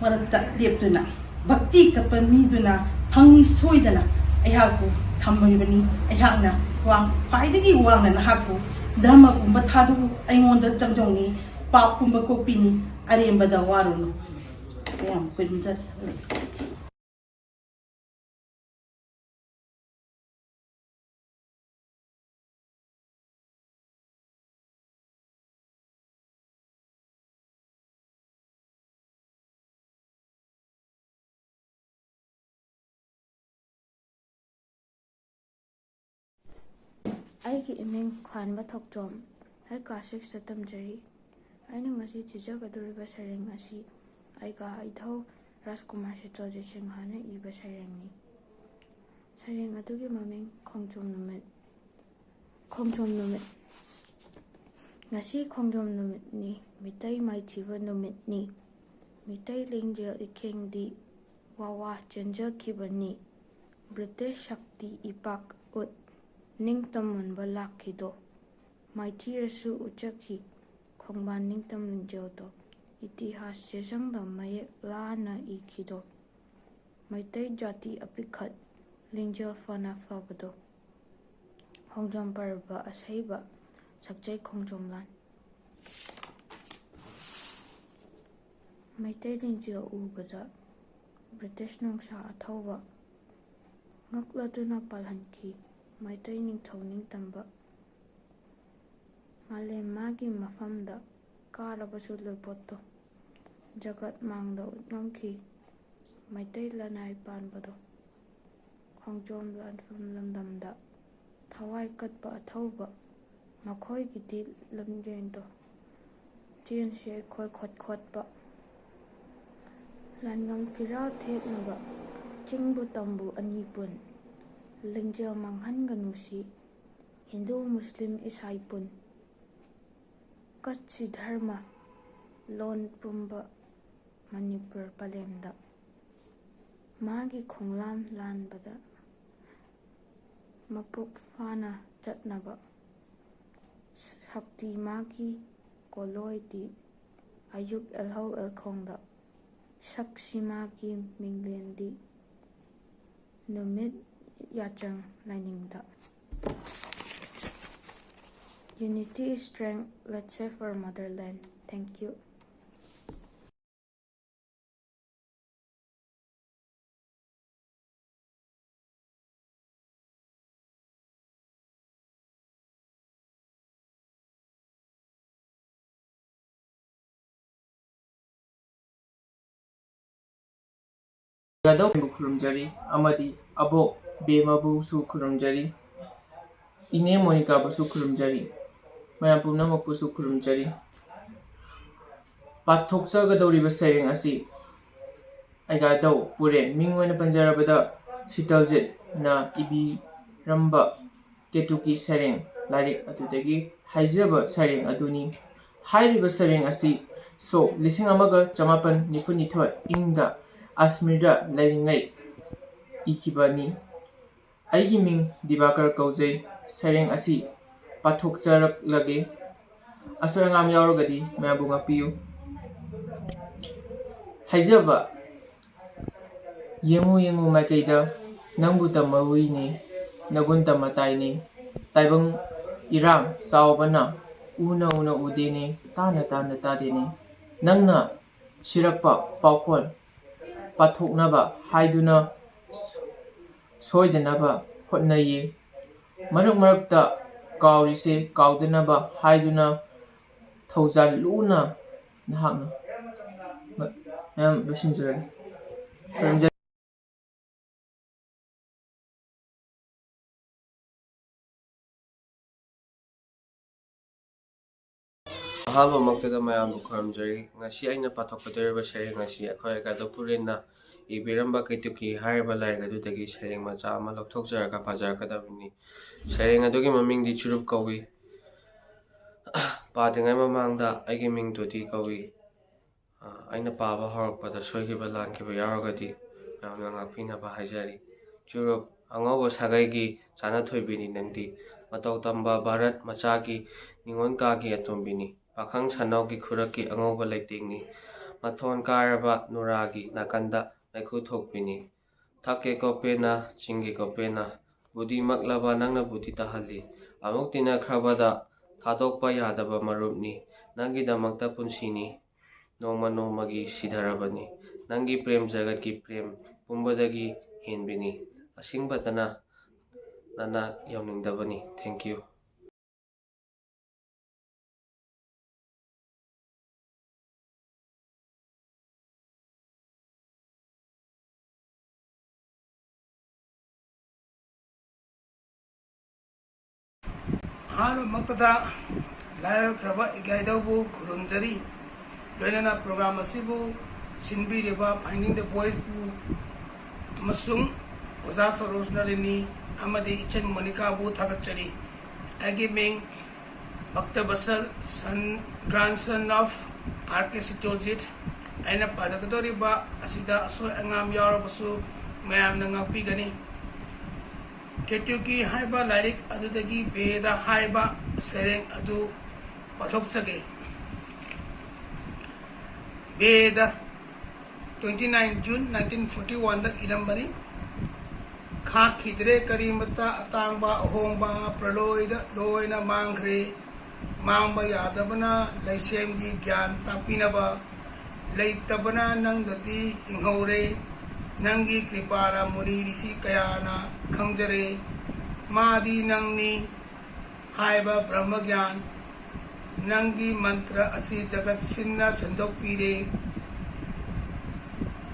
ꯃꯔꯛꯇ ꯂꯦꯞꯇꯨꯅ ꯚꯛꯇꯤ ꯀꯠꯄ ꯃꯤꯗꯨꯅ ꯐꯪꯏ ꯁꯣꯏꯗꯅ ꯑꯩꯍꯥꯛꯄꯨ ꯊꯝꯂꯤꯕꯅꯤ꯫ ꯑꯩꯍꯥꯛꯅ ꯋꯥꯡ ꯈ꯭ꯋꯥꯏꯗꯒꯤ ꯋꯥꯡꯅ ꯅꯍꯥꯛꯄꯨ ꯙꯔꯃ ꯄꯨꯝꯕ ꯊꯥꯗꯣꯛꯎ꯫ ꯑꯩꯉꯣꯟꯗ ꯆꯪꯖꯧꯅꯤ꯫ ꯄꯥꯞ ꯄꯨꯝꯕ ꯀꯣꯛꯄꯤꯅꯤ꯫ ꯑꯔꯦꯝꯕꯗ ꯋꯥꯔꯨꯅꯨ꯫ ꯌꯥꯝ ꯈꯨꯔꯨꯝꯖꯔꯤ꯫ ꯑꯩꯒꯤ ꯏꯃꯤꯡ ꯈ꯭ꯋꯥꯟꯕ ꯊꯣꯛꯆꯣꯝ꯫ ꯑꯩ ꯀ꯭ꯂꯥꯁ ꯁꯤꯛꯁꯇ ꯇꯝꯖꯔꯤ꯫ ꯑꯩꯅ ꯉꯁꯤ ꯊꯤꯖꯒꯗꯧꯔꯤꯕ ꯁꯩꯔꯦꯡ ꯑꯁꯤ ꯑꯩꯒ ꯏꯙꯧ ꯔꯥꯖꯀꯨꯃꯥꯔ ꯁꯤꯇ꯭ꯔꯖꯤꯠ ꯁꯤꯡꯍꯅ ꯏꯕ ꯁꯩꯔꯦꯡꯅꯤ꯫ ꯁꯩꯔꯦꯡ ꯑꯗꯨꯒꯤ ꯃꯃꯤꯡ ꯈꯣꯡꯖꯣꯝ ꯅꯨꯃꯤꯠ꯫ ꯈꯣꯡꯖꯣꯝ ꯅꯨꯃꯤꯠ꯫ ꯉꯁꯤ ꯈꯣꯡꯖꯣꯝ ꯅꯨꯃꯤꯠꯅꯤ, ꯃꯤꯇꯩ ꯃꯥꯏꯊꯤꯕ ꯅꯨꯃꯤꯠꯅꯤ꯫ ꯃꯤꯇꯩ ꯂꯤꯡꯖꯦꯜ ꯏꯈꯦꯡꯗꯤ ꯋꯥꯋꯥ ꯆꯦꯟꯖꯈꯤꯕꯅꯤ꯫ ꯕ꯭ꯔꯤꯇꯤꯁ ꯁꯛꯇꯤ ꯏꯄꯥꯛ ꯎꯠ ꯅꯤꯡꯇꯝ ꯃꯨꯟꯕ ꯂꯥꯛꯈꯤꯗꯣ꯫ ꯃꯥꯏꯊꯤꯔꯁꯨ ꯎꯠꯆꯈꯤ ꯈꯣꯡꯕꯥꯟ ꯅꯤꯡꯇꯝ ꯂꯤꯡꯖꯦꯜꯗꯣ꯫ ꯏꯇꯤꯍꯥꯁ ꯆꯦꯁꯪꯗ ꯃꯌꯦꯛ ꯂꯥꯅ ꯏꯈꯤꯗꯣ꯫ ꯃꯩꯇꯩ ꯖꯥꯇꯤ ꯑꯄꯤꯛꯈꯠ ꯂꯤꯡꯖꯦꯜ ꯐꯅ ꯐꯕꯗꯣ꯫ ꯈꯣꯡꯖꯣꯝ ꯄꯔꯕ ꯑꯁꯩꯕ ꯁꯛꯆꯩ ꯈꯣꯡꯖꯣꯝ ꯂꯥꯟ꯫ ꯃꯩꯇꯩ ꯂꯤꯡꯖꯦꯜ ꯎꯕꯗ ꯕ꯭ꯔꯤꯇꯤꯁ ꯅꯨꯡꯁꯥ ꯑꯊꯧꯕ ꯉꯛꯂꯗꯨꯅ ꯄꯥꯜꯍꯟꯈꯤ꯫ ꯃꯩꯇꯩ ꯅꯤꯡꯊꯧ ꯅꯤꯡꯇꯝꯕ ꯃꯥꯂꯦꯝ ꯃꯥꯒꯤ ꯃꯐꯝꯗ ꯀꯥꯔꯕꯁꯨ ꯂꯣꯏꯄꯣꯠꯇꯣ ꯖꯒꯠ ꯃꯥꯡꯗ ꯎꯠꯉꯝꯈꯤ꯫ ꯃꯩꯇꯩ ꯂꯅꯥꯏ ꯄꯥꯟꯕꯗꯣ ꯈꯣꯡꯖꯣꯝ ꯂꯥꯟꯐꯝ ꯂꯝꯗꯝꯗ ꯊꯋꯥꯏ ꯀꯠꯄ ꯑꯊꯧꯕ ꯃꯈꯣꯏꯒꯤꯗꯤ ꯂꯝꯖꯦꯟꯗꯣ ꯆꯦꯟꯁꯤ ꯑꯩꯈꯣꯏ ꯈꯣꯠ ꯈꯣꯠꯄ ꯂꯥꯟꯉꯝ ꯐꯤꯔꯥꯜ ꯊꯦꯛꯅꯕ ꯆꯤꯡꯕꯨ ꯇꯝꯕꯨ ꯑꯅꯤ ꯄꯨꯟ ꯂꯤꯡꯖꯦꯜ ꯃꯥꯡꯍꯟꯒꯅꯨ ꯁꯤ ꯍꯤꯟꯗꯨ ꯃꯨꯁꯂꯤꯝ ꯏꯁꯥꯏ ꯄꯨꯟ ꯀꯠꯁꯤ ꯙꯔꯃ ꯂꯣꯟ ꯄꯨꯝꯕ ꯃꯅꯤꯄꯨꯔ ꯄꯂꯦꯝꯗ ꯃꯥꯒꯤ ꯈꯣꯡꯂꯥꯝ ꯂꯥꯟꯕꯗ ꯃꯄꯨꯛ ꯐꯥꯅ ꯆꯠꯅꯕ ꯁꯛꯇꯤ ꯃꯥꯒꯤ ꯀꯣꯂꯣꯏꯗꯤ ꯑꯌꯨꯛ ꯑꯦꯜꯍꯧ ꯑꯦꯜꯈꯣꯡꯗ ꯁꯛꯁꯤ ꯃꯥꯒꯤ ꯃꯤꯡꯂꯦꯟꯗꯤ ꯅꯨꯃꯤꯠ ꯌꯥꯆꯪ ꯂꯥꯏꯅꯤꯡꯗ꯫ Unity is strength. Let's save our motherland. Thank you. ꯌꯥꯗꯧꯕꯨ ꯈꯨꯔꯨꯝꯖꯔꯤ ꯑꯃꯗꯤ ꯑꯕꯣꯛ ꯕꯦꯃꯕꯨꯁꯨ ꯈꯨꯔꯨꯝꯖꯔꯤ, ꯏꯅꯦ ꯃꯣꯅꯤꯀꯥꯕꯨꯁꯨ ꯈꯨꯔꯨꯝꯖꯔꯤ, ꯃꯌꯥꯝ ꯄꯨꯝꯅꯃꯛꯄꯨꯁꯨ ꯈꯨꯔꯨꯝꯖꯔꯤ꯫ ꯄꯥꯊꯣꯛꯆꯒꯗꯧꯔꯤꯕ ꯁꯩꯔꯦꯡ ꯑꯁꯤ ꯑꯩꯒꯥꯗꯧ ꯄꯨꯔꯦꯟ, ꯃꯤꯡ ꯑꯣꯏꯅ ꯄꯟꯖꯔꯕꯗ ꯁꯤꯇꯜꯖꯤꯠꯅ ꯏꯕꯤꯔꯝꯕ ꯀꯦꯇꯨꯀꯤ ꯁꯩꯔꯦꯡ꯫ ꯂꯥꯏꯔꯤꯛ ꯑꯗꯨꯗꯒꯤ ꯍꯥꯏꯖꯕ ꯁꯩꯔꯦꯡ ꯑꯗꯨꯅꯤ꯫ ꯍꯥꯏꯔꯤꯕ ꯁꯩꯔꯦꯡ ꯑꯁꯤ ꯁꯣꯛ ꯂꯤꯁꯤꯡ ꯑꯃꯒ ꯆꯃꯥꯄꯟ ꯅꯤꯐꯨ ꯅꯤꯊꯣꯏ ꯏꯪꯗ ꯑꯁꯃꯤꯔꯗ ꯂꯩꯔꯤꯉꯩ ꯏꯈꯤꯕꯅꯤ꯫ ꯑꯩꯒꯤ ꯃꯤꯡ ꯗꯤꯕꯥꯀꯔ ꯀꯧꯖꯩ꯫ ꯁꯩꯔꯦꯡ ꯑꯁꯤ ꯄꯥꯊꯣꯛꯆꯔꯛꯂꯒꯦ꯫ ꯑꯁꯣꯏ ꯑꯉꯥꯝ ꯌꯥꯎꯔꯒꯗꯤ ꯃꯌꯥꯝꯕꯨ ꯉꯥꯛꯄꯤꯌꯨ꯫ ꯍꯥꯏꯖꯕ, ꯌꯦꯡꯉꯨ ꯌꯦꯡꯉꯨ ꯃꯥꯏꯀꯩꯗ, ꯅꯪꯕꯨ ꯇꯝꯃꯧꯏꯅꯦ, ꯅꯒꯨꯟ ꯇꯝꯃ ꯇꯥꯏꯅꯦ꯫ ꯇꯥꯏꯕꯪ ꯏꯔꯥꯡ ꯆꯥꯎꯕꯅ ꯎꯅ ꯎꯅ ꯎꯗꯦꯅꯦ, ꯇꯥꯅ ꯇꯥꯅ ꯇꯥꯗꯦꯅꯦ꯫ ꯅꯪꯅ ꯁꯤꯔꯛꯄ ꯄꯥꯎꯈꯣꯜ ꯄꯥꯊꯣꯛꯅꯕ ꯍꯥꯏꯗꯨꯅ ꯁꯣꯏꯗꯅꯕ ꯍꯣꯠꯅꯩꯌꯦ꯫ ꯃꯔꯛ ꯃꯔꯛꯇ ꯀꯥꯎꯔꯤꯁꯦ ꯀꯥꯎꯗꯅꯕ ꯍꯥꯏꯗꯨꯅ ꯊꯧꯖꯥꯜ ꯂꯨꯅ ꯅꯍꯥꯛꯅ ꯃ-, ꯃꯌꯥꯝ ꯂꯣꯏꯁꯤꯟꯖꯔꯒꯦ꯫ ꯈꯨꯔꯨꯝꯖꯔꯤ꯫ ꯑꯍꯥꯟꯕꯃꯛꯇꯗ ꯃꯌꯥꯝꯕꯨ ꯈꯨꯔꯨꯝꯖꯔꯤ꯫ ꯉꯁꯤ ꯑꯩꯅ ꯄꯥꯊꯣꯛꯀꯗꯧꯔꯤꯕ ꯁꯩꯔꯦꯡ ꯑꯁꯤ ꯑꯩꯈꯣꯏ ꯀꯥꯗꯣꯄꯨꯔꯦꯟꯅ ꯏꯕꯤꯔꯝꯕ ꯀꯩꯇꯨꯀꯤ ꯍꯥꯏꯔꯤꯕ ꯂꯥꯏꯔꯤꯛ ꯑꯗꯨꯗꯒꯤ ꯁꯩꯔꯦꯡ ꯃꯆꯥ ꯑꯃ ꯂꯧꯊꯣꯛꯆꯔꯒ ꯄꯥꯖꯔꯛꯀꯗꯕꯅꯤ꯫ ꯁꯩꯔꯦꯡ ꯑꯗꯨꯒꯤ ꯃꯃꯤꯡꯗꯤ ꯆꯨꯔꯨꯞ ꯀꯧꯏ꯫ ꯄꯥꯗ꯭ꯔꯤꯉꯩ ꯃꯃꯥꯡꯗ ꯑꯩꯒꯤ ꯃꯤꯡ ꯇꯣꯇꯤ ꯀꯧꯏ꯫ ꯑ, ꯑꯩꯅ ꯄꯥꯕ ꯍꯧꯔꯛꯄꯗ ꯁꯣꯏꯈꯤꯕ ꯂꯥꯟꯈꯤꯕ ꯌꯥꯎꯔꯒꯗꯤ ꯃꯌꯥꯝꯅ ꯉꯥꯛꯄꯤꯅꯕ ꯍꯥꯏꯖꯔꯤ꯫ ꯆꯨꯔꯨꯞ, ꯑꯉꯧꯕ ꯁꯥꯒꯩꯒꯤ ꯆꯥꯅ ꯊꯣꯏꯕꯤꯅꯤ ꯅꯪꯗꯤ꯫ ꯃꯇꯧ ꯇꯝꯕ ꯚꯥꯔꯠ ꯃꯆꯥꯒꯤ ꯅꯤꯉꯣꯜ ꯀꯥꯒꯤ ꯑꯇꯣꯝꯕꯤꯅꯤ꯫ ꯄꯥꯈꯪ ꯁꯥꯅꯧꯒꯤ ꯈꯨꯔꯛꯀꯤ ꯑꯉꯧꯕ ꯂꯩꯇꯦꯡꯅꯤ꯫ ꯃꯊꯣꯟ ꯀꯥꯔꯕ ꯅꯨꯔꯥꯒꯤ ꯅꯥꯀꯟꯗ ꯃꯩꯈꯨ ꯊꯣꯛꯄꯤꯅꯤ꯫ ꯊꯛꯀꯦ ꯀꯣꯄꯦꯅ, ꯆꯤꯡꯒꯦ ꯀꯣꯄꯦꯅ, ꯕꯨꯙꯤꯃꯛꯂꯕ ꯅꯪꯅ ꯕꯨꯙꯤ ꯇꯥꯍꯜꯂꯤ꯫ ꯑꯃꯨꯛ ꯇꯤꯟꯅꯈ꯭ꯔꯕꯗ ꯊꯥꯗꯣꯛꯄ ꯌꯥꯗꯕ ꯃꯔꯨꯞꯅꯤ꯫ ꯅꯪꯒꯤꯗꯃꯛꯇ ꯄꯨꯟꯁꯤꯅꯤ꯫ ꯅꯣꯡꯃ ꯅꯣꯡꯃꯒꯤ ꯁꯤꯊꯔꯕꯅꯤ꯫ ꯅꯪꯒꯤ ꯄ꯭ꯔꯦꯝ ꯖꯒꯠꯀꯤ ꯄ꯭ꯔꯦꯝ ꯄꯨꯝꯕꯗꯒꯤ ꯍꯦꯟꯕꯤꯅꯤ꯫ ꯑꯁꯤꯡꯕꯇꯅ ꯅꯅꯥꯛ ꯌꯧꯅꯤꯡꯗꯕꯅꯤ꯫ Thank you꯫ ꯑꯍꯥꯟꯕꯃꯛꯇꯗ ꯂꯥꯏꯑꯣꯏꯈ꯭ꯔꯕ ꯏꯀꯥꯏꯗꯧꯕꯨ ꯈꯨꯔꯨꯝꯖꯔꯤ꯫ ꯂꯣꯏꯅꯅ program ꯑꯁꯤꯕꯨ ꯁꯤꯟꯕꯤꯔꯤꯕ Finding the Voiceꯕꯨ ꯑꯃꯁꯨꯡ ꯑꯣꯖꯥ ꯁꯔꯣꯖ ꯅꯔꯤꯅꯤ ꯑꯃꯗꯤ ꯏꯆꯟ ꯃꯣꯅꯤꯀꯥꯕꯨ ꯊꯥꯒꯠꯆꯔꯤ꯫ ꯑꯩꯒꯤ ꯃꯤꯡ ꯚꯛꯇ ꯕꯁꯜ, son, grandson of R K Satyajit꯫ ꯑꯩꯅ ꯄꯥꯖꯒꯗꯧꯔꯤꯕ ꯑꯁꯤꯗ ꯑꯁꯣꯏ ꯑꯉꯥꯝ ꯌꯥꯎꯔꯕꯁꯨ ꯃꯌꯥꯝꯅ ꯉꯥꯛꯄꯤꯒꯅꯤ꯫ ꯀꯦꯇꯨꯀꯤ ꯍꯥꯏꯕ ꯂꯥꯏꯔꯤꯛ ꯑꯗꯨꯗꯒꯤ ꯕꯦꯗ ꯍꯥꯏꯕ ꯁꯩꯔꯦꯡ ꯑꯗꯨ ꯄꯥꯊꯣꯛꯆꯒꯦ꯫ Bed, twenty nine June nineteen forty one ꯗ ꯏꯔꯝꯕꯅꯤ꯫ ꯈꯥꯛꯈꯤꯗ꯭ꯔꯦ ꯀꯔꯤꯃꯠꯇ ꯑꯇꯥꯡꯕ ꯑꯍꯣꯡꯕ, ꯄ꯭ꯔꯂꯣꯏꯗ ꯂꯣꯏꯅ ꯃꯥꯡꯈ꯭ꯔꯦ꯫ ꯃꯥꯡꯕ ꯌꯥꯗꯕꯅ ꯂꯩꯁꯦꯝꯒꯤ ꯒ꯭ꯌꯥꯟ ꯇꯥꯛꯄꯤꯅꯕ, ꯂꯩꯇꯕꯅ ꯅꯪꯗꯗꯤ ꯍꯤꯡꯍꯧꯔꯦ꯫ ꯅꯪꯒꯤ ꯀ꯭ꯔꯤꯄꯥꯅ ꯃꯨꯅꯤ ꯔꯤꯁꯤ ꯀꯌꯥꯅ ꯈꯪꯖꯔꯦ꯫ ꯃꯥꯗꯤ ꯅꯪꯅꯤ ꯍꯥꯏꯕ ꯕ꯭ꯔꯍ꯭ꯃ ꯒ꯭ꯌꯥꯟ꯫ ꯅꯪꯒꯤ ꯃꯟꯇ꯭ꯔ ꯑꯁꯤ ꯖꯒꯠ ꯁꯤꯟꯅ ꯁꯟꯗꯣꯛꯄꯤꯔꯦ,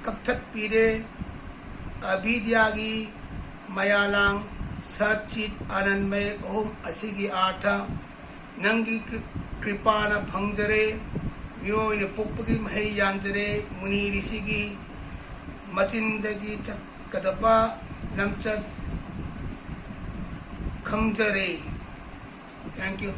ꯀꯛꯊꯠꯄꯤꯔꯦ꯫ ꯑꯕꯤꯗ꯭ꯌꯥꯒꯤ ꯃꯌꯥꯂꯥꯡ ꯁꯠ ꯆꯤꯠ ꯑꯥꯅꯟꯗꯃꯌ ꯑꯍꯨꯝ ꯑꯁꯤꯒꯤ ꯑꯥꯔꯊ ꯅꯪꯒꯤ ꯀ꯭ꯔꯤ-, ꯀ꯭ꯔꯤꯄꯥꯅ ꯐꯪꯖꯔꯦ꯫ ꯃꯤꯑꯣꯏꯅ ꯄꯣꯛꯄꯒꯤ ꯃꯍꯩ ꯌꯥꯟꯖꯔꯦ꯫ ꯃꯨꯅꯤ ꯔꯤꯁꯤꯒꯤ ꯃꯆꯤꯟꯗꯒꯤ ꯆꯠꯀꯗꯕ ꯂꯝꯆꯠ ꯈꯪꯖꯔꯦ꯫ Thank you꯫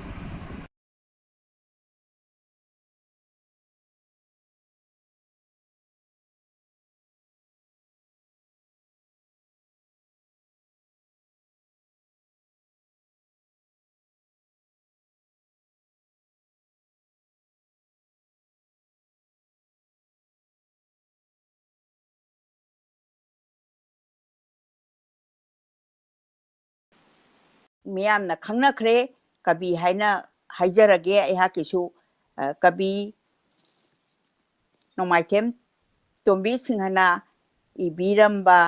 ꯃꯤꯌꯥꯝꯅ ꯈꯪꯅꯈ꯭ꯔꯦ꯫ ꯀꯕꯤ ꯍꯥꯏꯅ ꯍꯥꯏꯖꯔꯒꯦ ꯑꯩꯍꯥꯛꯀꯤꯁꯨ, ꯑ, ꯀꯕꯤ ꯅꯣꯡꯃꯥꯏꯊꯦꯝ ꯇꯣꯝꯕꯤ ꯁꯤꯡꯍꯅ ꯏꯕꯤꯔꯝꯕ,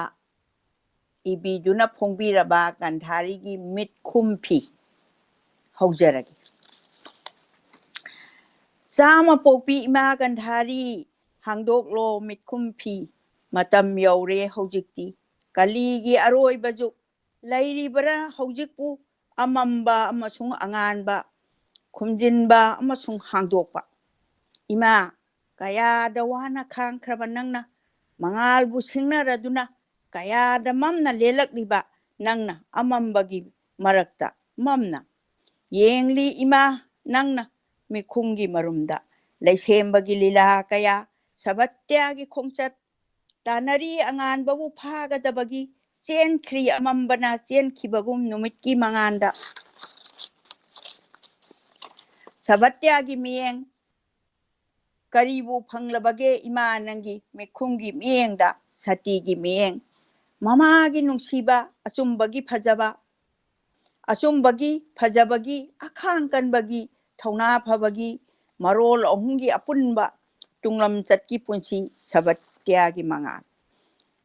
ꯏꯕꯤꯗꯨꯅ ꯐꯣꯡꯕꯤꯔꯕ ꯒꯟꯙꯥꯔꯤꯒꯤ ꯃꯤꯠꯈꯨꯝ ꯐꯤ ꯍꯧꯖꯔꯒꯦ꯫ ꯆꯥꯝꯃ ꯄꯣꯛꯄꯤ ꯏꯃꯥ ꯒꯟꯙꯥꯔꯤ, ꯍꯥꯡꯗꯣꯛꯂꯣ ꯃꯤꯠꯈꯨꯝ ꯐꯤ꯫ ꯃꯇꯝ ꯌꯧꯔꯦ ꯍꯧꯖꯤꯛꯇꯤ꯫ ꯀꯂꯤꯒꯤ ꯑꯔꯣꯏꯕ ꯖꯨꯛ꯫ ꯂꯩꯔꯤꯕ꯭ꯔꯥ ꯍꯧꯖꯤꯛꯄꯨ ꯑꯃꯝꯕ ꯑꯃꯁꯨꯡ ꯑꯉꯥꯟꯕ, ꯈꯨꯝꯖꯤꯟꯕ ꯑꯃꯁꯨꯡ ꯍꯥꯡꯗꯣꯛꯄ? ꯏꯃꯥ, ꯀꯌꯥꯗ ꯋꯥꯅ ꯈꯥꯡꯈ꯭ꯔꯕ ꯅꯪꯅ, ꯃꯉꯥꯜꯕꯨ ꯁꯤꯡꯅꯔꯗꯨꯅ ꯀꯌꯥꯗ ꯃꯝꯅ ꯂꯦꯜꯂꯛꯂꯤꯕ ꯅꯪꯅ, ꯑꯃꯝꯕꯒꯤ ꯃꯔꯛꯇ ꯃꯝꯅ ꯌꯦꯡꯂꯤ ꯏꯃꯥ ꯅꯪꯅ ꯃꯤꯈꯨꯝꯒꯤ ꯃꯔꯨꯝꯗ꯫ ꯂꯩꯁꯦꯝꯕꯒꯤ ꯂꯤꯂꯥ ꯀꯌꯥ ꯁꯕꯠꯇ꯭ꯌꯥꯒꯤ ꯈꯣꯡꯆꯠ ꯇꯥꯟꯅꯔꯤ꯫ ꯑꯉꯥꯟꯕꯕꯨ ꯐꯥꯒꯗꯕꯒꯤ ꯆꯦꯟꯈ꯭ꯔꯤ ꯑꯃꯝꯕꯅ ꯆꯦꯟꯈꯤꯕꯒꯨꯝ ꯅꯨꯃꯤꯠꯀꯤ ꯃꯉꯥꯟꯗ꯫ ꯁꯕꯠꯇ꯭ꯌꯥꯒꯤ ꯃꯤꯠꯌꯦꯡ ꯀꯔꯤꯕꯨ ꯐꯪꯂꯕꯒꯦ ꯏꯃꯥ ꯅꯪꯒꯤ ꯃꯤꯈꯨꯝꯒꯤ ꯃꯤꯠꯌꯦꯡꯗ? ꯁꯇꯤꯒꯤ ꯃꯤꯠꯌꯦꯡ꯫ ꯃꯃꯥꯒꯤ ꯅꯨꯡꯁꯤꯕ, ꯑꯆꯨꯝꯕꯒꯤ ꯐꯖꯕ, ꯑꯆꯨꯝꯕꯒꯤ ꯐꯖꯕꯒꯤ, ꯑꯈꯥꯡ ꯀꯟꯕꯒꯤ, ꯊꯧꯅꯥ ꯐꯕꯒꯤ ꯃꯔꯣꯜ ꯑꯍꯨꯝꯒꯤ ꯑꯄꯨꯟꯕ ꯇꯨꯡꯂꯝꯆꯠꯀꯤ ꯄꯨꯟꯁꯤ ꯁꯕꯠꯇ꯭ꯌꯥꯒꯤ ꯃꯉꯥꯜ꯫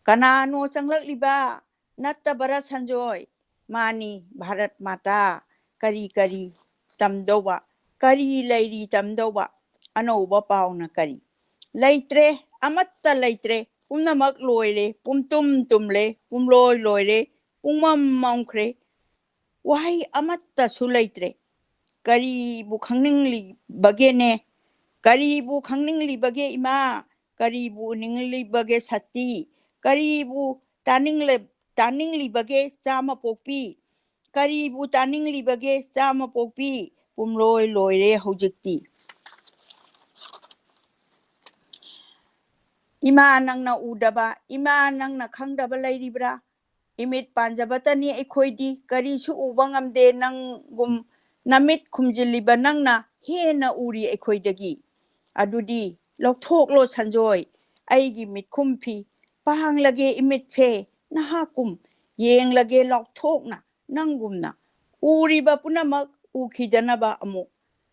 ꯀꯅꯥꯅꯣ ꯆꯪꯂꯛꯂꯤꯕ? ꯅꯠꯇꯕꯔꯥ ꯁꯟꯖꯣꯏ? ꯃꯥꯅꯤ, ꯚꯥꯔꯠ ꯃꯥꯇꯥ꯫ ꯀꯔꯤ ꯀꯔꯤ ꯇꯝꯗꯧꯕ? ꯀꯔꯤ ꯂꯩꯔꯤ ꯇꯝꯗꯧꯕ? ꯑꯅꯧꯕ ꯄꯥꯎꯅ ꯀꯔꯤ? ꯂꯩꯇ꯭ꯔꯦ, ꯑꯃꯠꯇ ꯂꯩꯇ꯭ꯔꯦ꯫ ꯄꯨꯝꯅꯃꯛ ꯂꯣꯏꯔꯦ, ꯄꯨꯝꯇꯨꯝ ꯇꯨꯝꯂꯦ, ꯄꯨꯝꯂꯣꯏ ꯂꯣꯏꯔꯦ, ꯄꯨꯡꯃꯝ ꯃꯝꯈ꯭ꯔꯦ꯫ ꯋꯥꯍꯩ ꯑꯃꯠꯇꯁꯨ ꯂꯩꯇ꯭ꯔꯦ꯫ ꯀꯔꯤꯕꯨ ꯈꯪꯅꯤꯡꯂꯤꯕꯒꯦꯅꯦ? ꯀꯔꯤꯕꯨ ꯈꯪꯅꯤꯡꯂꯤꯕꯒꯦ ꯏꯃꯥ? ꯀꯔꯤꯕꯨ ꯎꯅꯤꯡꯂꯤꯕꯒꯦ ꯁꯇꯤ? ꯀꯔꯤꯕꯨ ꯇꯥꯅꯤꯡꯂ-, ꯇꯥꯅꯤꯡꯂꯤꯕꯒꯦ ꯆꯥꯝꯃ ꯄꯣꯛꯄꯤ? ꯀꯔꯤꯕꯨ ꯇꯥꯅꯤꯡꯂꯤꯕꯒꯦ ꯆꯥꯝꯃ ꯄꯣꯛꯄꯤ? ꯄꯨꯝꯂꯣꯏ ꯂꯣꯏꯔꯦ ꯍꯧꯖꯤꯛꯇꯤ꯫ ꯏꯃꯥ ꯅꯪꯅ ꯎꯗꯕ, ꯏꯃꯥ ꯅꯪꯅ ꯈꯪꯗꯕ ꯂꯩꯔꯤꯕ꯭ꯔꯥ? ꯏꯃꯤꯠ ꯄꯥꯟꯖꯕꯇꯅꯤ ꯑꯩꯈꯣꯏꯗꯤ, ꯀꯔꯤꯁꯨ ꯎꯕ ꯉꯝꯗꯦ ꯅꯪꯒꯨꯝ꯫ ꯅꯃꯤꯠ ꯈꯨꯝꯖꯤꯜꯂꯤꯕ ꯅꯪꯅ ꯍꯦꯟꯅ ꯎꯔꯤ ꯑꯩꯈꯣꯏꯗꯒꯤ꯫ ꯑꯗꯨꯗꯤ ꯂꯧꯊꯣꯛꯂꯣ ꯁꯟꯖꯣꯏ ꯑꯩꯒꯤ ꯃꯤꯠꯈꯨꯝ ꯐꯤ, ꯄꯥꯡꯂꯒꯦ ꯏꯃꯤꯠꯁꯦ ꯅꯍꯥꯛꯀꯨꯝ, ꯌꯦꯡꯂꯒꯦ ꯂꯥꯎꯊꯣꯛꯅ ꯅꯪꯒꯨꯝꯅ꯫ ꯎꯔꯤꯕ ꯄꯨꯝꯅꯃꯛ ꯎꯈꯤꯗꯅꯕ ꯑꯃꯨꯛ꯫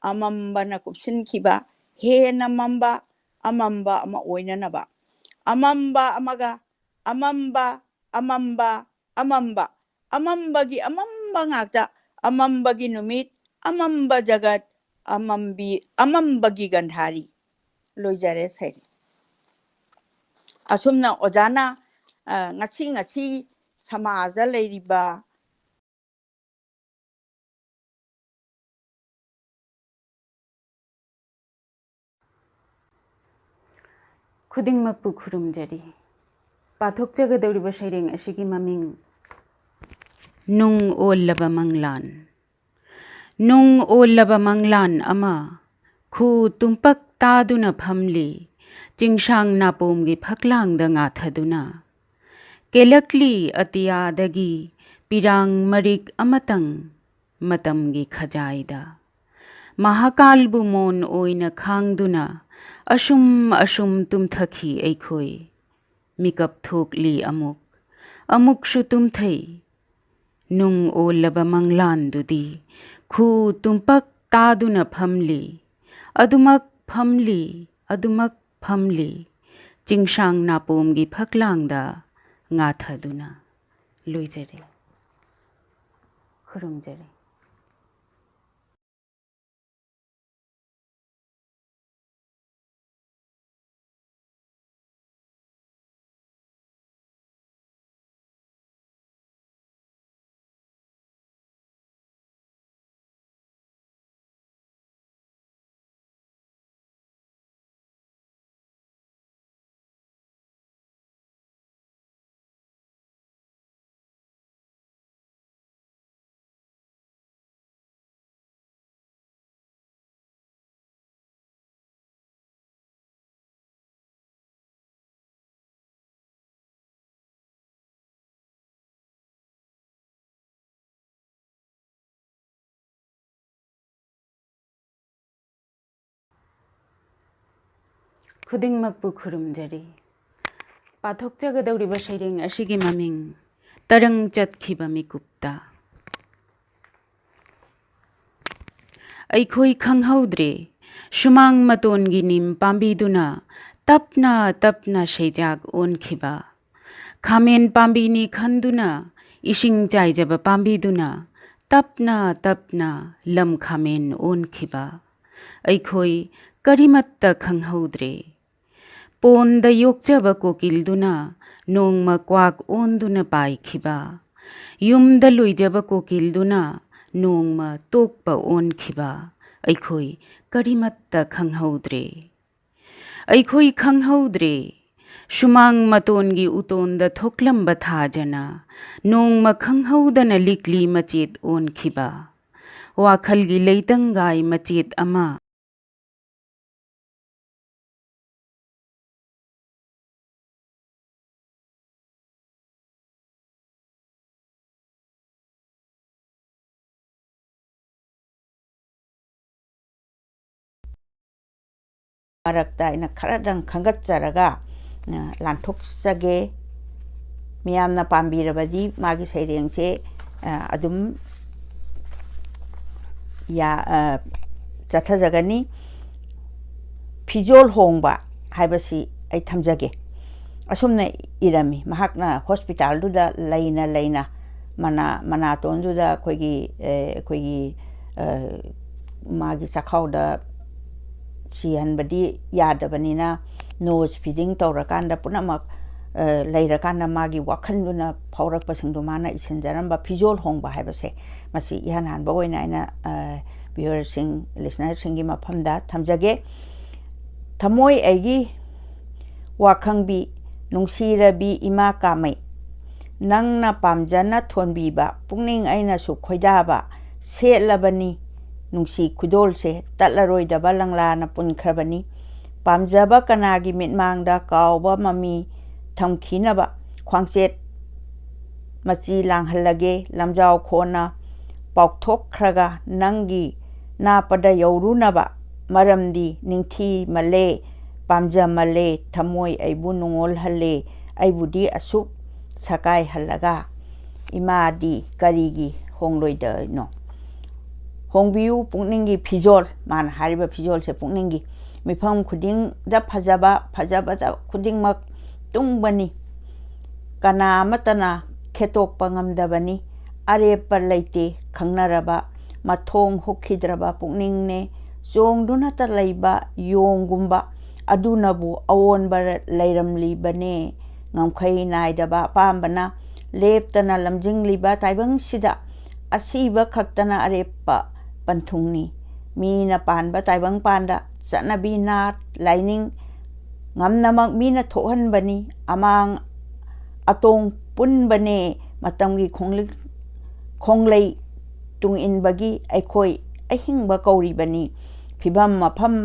ꯑꯃꯝꯕꯅ ꯀꯨꯞꯁꯤꯟꯈꯤꯕ ꯍꯦꯟꯅ ꯃꯝꯕ, ꯑꯃꯝꯕ ꯑꯃ ꯑꯣꯏꯅꯅꯕ꯫ ꯑꯃꯝꯕ ꯑꯃꯒ ꯑꯃꯝꯕ, ꯑꯃꯝꯕ, ꯑꯃꯝꯕ, ꯑꯃꯝꯕꯒꯤ ꯑꯃꯝꯕ ꯉꯥꯛꯇ꯫ ꯑꯃꯝꯕꯒꯤ ꯅꯨꯃꯤꯠ, ꯑꯃꯝꯕ ꯖꯒꯠ, ꯑꯃꯝꯕꯤ, ꯑꯃꯝꯕꯒꯤ ꯒꯟꯙꯥꯔꯤ꯫ ꯂꯣꯏꯖꯔꯦ ꯁꯩꯔꯦꯡ꯫ ꯑꯁꯨꯝꯅ ꯑꯣꯖꯥꯅ, ꯑ, ꯉꯁꯤ ꯉꯁꯤ ꯁꯃꯥꯖꯗ ꯂꯩꯔꯤꯕ ꯈꯨꯗꯤꯡꯃꯛꯄꯨ ꯈꯨꯔꯨꯝꯖꯔꯤ꯫ ꯄꯥꯊꯣꯛꯆꯒꯗꯧꯔꯤꯕ ꯁꯩꯔꯦꯡ ꯑꯁꯤꯒꯤ ꯃꯃꯤꯡ ꯅꯨꯡ ꯑꯣꯜꯂꯕ ꯃꯪꯂꯥꯟ꯫ ꯅꯨꯡ ꯑꯣꯜꯂꯕ ꯃꯪꯂꯥꯟ ꯑꯃ ꯈꯨ ꯇꯨꯝꯄꯛ ꯇꯥꯗꯨꯅ ꯐꯝꯂꯤ, ꯆꯤꯡꯁꯥꯡ ꯅꯥꯄꯣꯝꯒꯤ ꯐꯛꯂꯥꯡꯗ ꯉꯥꯊꯗꯨꯅ꯫ ꯀꯦꯜꯂꯛꯂꯤ ꯑꯇꯤꯌꯥꯗꯒꯤ ꯄꯤꯔꯥꯡ ꯃꯔꯤꯛ ꯑꯃꯇꯪ ꯃꯇꯝꯒꯤ ꯈꯖꯥꯏꯗ꯫ ꯃꯍꯥꯀꯥꯜꯕꯨ ꯃꯣꯟ ꯑꯣꯏꯅ ꯈꯥꯡꯗꯨꯅ ꯑꯁꯨꯝ ꯑꯁꯨꯝ ꯇꯨꯝꯊꯈꯤ ꯑꯩꯈꯣꯏ꯫ ꯃꯤꯀꯞ ꯊꯣꯛꯂꯤ ꯑꯃꯨꯛ, ꯑꯃꯨꯛꯁꯨ ꯇꯨꯝꯊꯩ꯫ ꯅꯨꯡ ꯑꯣꯜꯂꯕ ꯃꯪꯂꯥꯟꯗꯨꯗꯤ ꯈꯨ ꯇꯨꯝꯄꯛ ꯇꯥꯗꯨꯅ ꯐꯝꯂꯤ, ꯑꯗꯨꯃꯛ ꯐꯝꯂꯤ, ꯑꯗꯨꯃꯛ ꯐꯝꯂꯤ, ꯆꯤꯡꯁꯥꯡ ꯅꯥꯄꯣꯝꯒꯤ ꯐꯛꯂꯥꯡꯗ ꯉꯥꯊꯗꯨꯅ꯫ ꯂꯣꯏꯖꯔꯦ꯫ ꯈꯨꯔꯨꯝꯖꯔꯤ꯫ ꯈꯨꯗꯤꯡꯃꯛꯄꯨ ꯈꯨꯔꯨꯝꯖꯔꯤ꯫ ꯄꯥꯊꯣꯛꯆꯒꯗꯧꯔꯤꯕ ꯁꯩꯔꯦꯡ ꯑꯁꯤꯒꯤ ꯃꯃꯤꯡ ꯇꯔꯪ ꯆꯠꯈꯤꯕ ꯃꯤꯀꯨꯞꯇ꯫ ꯑꯩꯈꯣꯏ ꯈꯪꯍꯧꯗ꯭ꯔꯦ, ꯁꯨꯃꯥꯡ ꯃꯇꯣꯟꯒꯤ ꯅꯤꯝ ꯄꯥꯝꯕꯤꯗꯨꯅ ꯇꯞꯅ ꯇꯞꯅ ꯁꯩꯖꯥꯛ ꯑꯣꯟꯈꯤꯕ, ꯈꯥꯃꯦꯟ ꯄꯥꯝꯕꯤꯅꯤ ꯈꯟꯗꯨꯅ ꯏꯁꯤꯡ ꯆꯥꯏꯖꯕ ꯄꯥꯝꯕꯤꯗꯨꯅ ꯇꯞꯅ ꯇꯞꯅ ꯂꯝ ꯈꯥꯃꯦꯟ ꯑꯣꯟꯈꯤꯕ, ꯑꯩꯈꯣꯏ ꯀꯔꯤꯃꯠꯇ ꯈꯪꯍꯧꯗ꯭ꯔꯦ꯫ ꯄꯣꯟꯗ ꯌꯣꯛꯆꯕ ꯀꯣꯀꯤꯜꯗꯨꯅ ꯅꯣꯡꯃ ꯀ꯭ꯋꯥꯛ ꯑꯣꯟꯗꯨꯅ ꯄꯥꯏꯈꯤꯕ, ꯌꯨꯝꯗ ꯂꯣꯏꯖꯕ ꯀꯣꯀꯤꯜꯗꯨꯅ ꯅꯣꯡꯃ ꯇꯣꯛꯄ ꯑꯣꯟꯈꯤꯕ, ꯑꯩꯈꯣꯏ ꯀꯔꯤꯃꯠꯇ ꯈꯪꯍꯧꯗ꯭ꯔꯦ꯫ ꯑꯩꯈꯣꯏ ꯈꯪꯍꯧꯗ꯭ꯔꯦ, ꯁꯨꯃꯥꯡ ꯃꯇꯣꯟꯒꯤ ꯎꯇꯣꯟꯗ ꯊꯣꯛꯂꯝꯕ ꯊꯥꯖꯅ ꯅꯣꯡꯃ ꯈꯪꯍꯧꯗꯅ ꯂꯤꯛꯂꯤ ꯃꯆꯦꯠ ꯑꯣꯟꯈꯤꯕ, ꯋꯥꯈꯜꯒꯤ ꯂꯩꯇꯪꯒꯥꯏ ꯃꯆꯦꯠ ꯑꯃ꯫ ꯃꯔꯛꯇ ꯑꯩꯅ ꯈꯔꯗꯪ ꯈꯟꯒꯠꯆꯔꯒ, ꯑ, ꯂꯥꯟꯊꯣꯛꯆꯒꯦ꯫ ꯃꯤꯌꯥꯝꯅ ꯄꯥꯝꯕꯤꯔꯕꯗꯤ ꯃꯥꯒꯤ ꯁꯩꯔꯦꯡꯁꯦ, ꯑ, ꯑꯗꯨꯝ ꯌꯥ-, ꯑ, ꯆꯠꯊꯖꯒꯅꯤ꯫ ꯐꯤꯖꯣꯜ ꯍꯣꯡꯕ ꯍꯥꯏꯕꯁꯤ ꯑꯩ ꯊꯝꯖꯒꯦ꯫ ꯑꯁꯨꯝꯅ ꯏꯔꯝꯃꯤ, ꯃꯍꯥꯛꯅ ꯍꯣꯁꯄꯤꯇꯥꯜꯗꯨꯗ ꯂꯩꯅ ꯂꯩꯅ ꯃꯅꯥ-, ꯃꯅꯥꯇꯣꯟꯗꯨꯗ ꯑꯩꯈꯣꯏꯒꯤ, ꯑꯦ, ꯑꯩꯈꯣꯏꯒꯤ, ꯑ, ꯃꯥꯒꯤ ꯆꯥꯛꯈꯥꯎꯗ ꯁꯤꯍꯟꯕꯗꯤ ꯌꯥꯗꯕꯅꯤꯅ, ꯅꯣꯁ ꯐꯤꯗꯤꯡ ꯇꯧꯔꯀꯥꯟꯗ ꯄꯨꯝꯅꯃꯛ, ꯑ, ꯂꯩꯔꯀꯥꯟꯗ ꯃꯥꯒꯤ ꯋꯥꯈꯜꯗꯨꯅ ꯐꯥꯎꯔꯛꯄꯁꯤꯡꯗꯣ ꯃꯥꯅ ꯏꯁꯤꯟꯖꯔꯝꯕ ꯐꯤꯖꯣꯜ ꯍꯣꯡꯕ ꯍꯥꯏꯕꯁꯦ, ꯃꯁꯤ ꯏꯍꯥꯟ ꯍꯥꯟꯕ ꯑꯣꯏꯅ ꯑꯩꯅ, ꯑ, ꯚ꯭ꯌꯨꯋꯔꯁꯤꯡ, ꯂꯤꯁꯅꯔꯁꯤꯡꯒꯤ ꯃꯐꯝꯗ ꯊꯝꯖꯒꯦ꯫ ꯊꯃꯣꯏ ꯑꯩꯒꯤ ꯋꯥꯈꯪꯕꯤ, ꯅꯨꯡꯁꯤꯔꯕꯤ ꯏꯃꯥ ꯀꯥꯃꯩ, ꯅꯪꯅ ꯄꯥꯝꯖꯅ ꯊꯣꯟꯕꯤꯕ, ꯄꯨꯛꯅꯤꯡ ꯑꯩꯅꯁꯨ ꯈꯣꯏꯗꯥꯕ ꯁꯦꯠꯂꯕꯅꯤ꯫ ꯅꯨꯡꯁꯤ ꯈꯨꯗꯣꯜꯁꯦ ꯇꯠꯂꯔꯣꯏꯗꯕ ꯂꯪꯂꯥꯅ ꯄꯨꯟꯈ꯭ꯔꯕꯅꯤ꯫ ꯄꯥꯝꯖꯕ ꯀꯅꯥꯒꯤ ꯃꯤꯠꯃꯥꯡꯗ ꯀꯥꯎꯕ ꯃꯃꯤ ꯊꯝꯈꯤꯅꯕ ꯈ꯭ꯋꯥꯡꯆꯦꯠ ꯃꯆꯤ ꯂꯥꯡꯍꯜꯂꯒꯦ꯫ ꯂꯝꯖꯥꯎ ꯈꯣꯟꯅ ꯄꯥꯎꯊꯣꯛꯈ꯭ꯔꯒ ꯅꯪꯒꯤ ꯅꯥꯞꯄꯗ ꯌꯧꯔꯨꯅꯕ, ꯃꯔꯝꯗꯤ ꯅꯤꯡꯊꯤꯃꯜꯂꯦ, ꯄꯥꯝꯖꯃꯜꯂꯦ, ꯊꯃꯣꯏ ꯑꯩꯕꯨ ꯅꯨꯡꯉꯣꯜꯍꯜꯂꯦ, ꯑꯩꯕꯨꯗꯤ ꯑꯁꯨꯛ ꯁꯀꯥꯏꯍꯜꯂꯒ ꯏꯃꯥꯗꯤ ꯀꯔꯤꯒꯤ ꯍꯣꯡꯂꯣꯏꯗꯣꯏꯅꯣ? ꯍꯣꯡꯕꯤꯌꯨ ꯄꯨꯛꯅꯤꯡꯒꯤ ꯐꯤꯖꯣꯜ, ꯃꯥꯅ ꯍꯥꯏꯔꯤꯕ ꯐꯤꯖꯣꯜꯁꯦ ꯄꯨꯛꯅꯤꯡꯒꯤ ꯃꯤꯐꯝ ꯈꯨꯗꯤꯡꯗ ꯐꯖꯕ, ꯐꯖꯕꯗ ꯈꯨꯗꯤꯡꯃꯛ ꯇꯨꯡꯕꯅꯤ꯫ ꯀꯅꯥ ꯑꯃꯠꯇꯅ ꯈꯦꯠꯇꯣꯛꯄ ꯉꯝꯗꯕꯅꯤ꯫ ꯑꯔꯦꯞꯄ ꯂꯩꯇꯦ ꯈꯪꯅꯔꯕ, ꯃꯊꯣꯡ ꯍꯨꯛꯈꯤꯗ꯭ꯔꯕ ꯄꯨꯛꯅꯤꯡꯅꯦ꯫ ꯆꯣꯡꯗꯨꯅꯇ ꯂꯩꯕ ꯌꯣꯡꯒꯨꯝꯕ ꯑꯗꯨꯅꯕꯨ ꯑꯑꯣꯟꯕ ꯂꯩꯔꯝꯂꯤꯕꯅꯦ꯫ ꯉꯝꯈꯩ ꯅꯥꯏꯗꯕ ꯑꯄꯥꯝꯕꯅ ꯂꯦꯞꯇꯅ ꯂꯝꯖꯤꯡꯂꯤꯕ ꯇꯥꯏꯕꯪꯁꯤꯗ ꯑꯁꯤꯕ ꯈꯛꯇꯅ ꯑꯔꯦꯞꯄ ꯄꯟꯊꯨꯡꯅꯤ꯫ ꯃꯤꯅ ꯄꯥꯟꯕ ꯇꯥꯏꯕꯪꯄꯥꯟꯗ ꯆꯠꯅꯕꯤ, ꯅꯥꯠ, ꯂꯥꯏꯅꯤꯡ ꯉꯝꯅꯃꯛ ꯃꯤꯅ ꯊꯣꯛꯍꯟꯕꯅꯤ꯫ ꯑꯃꯥꯡ ꯑꯇꯣꯡ ꯄꯨꯟꯕꯅꯦ꯫ ꯃꯇꯝꯒꯤ ꯈꯣꯡꯂꯤ-, ꯈꯣꯡꯂꯩ ꯇꯨꯡ ꯏꯟꯕꯒꯤ ꯑꯩꯈꯣꯏ ꯑꯍꯤꯡꯕ ꯀꯧꯔꯤꯕꯅꯤ꯫ ꯐꯤꯕꯝ ꯃꯐꯝ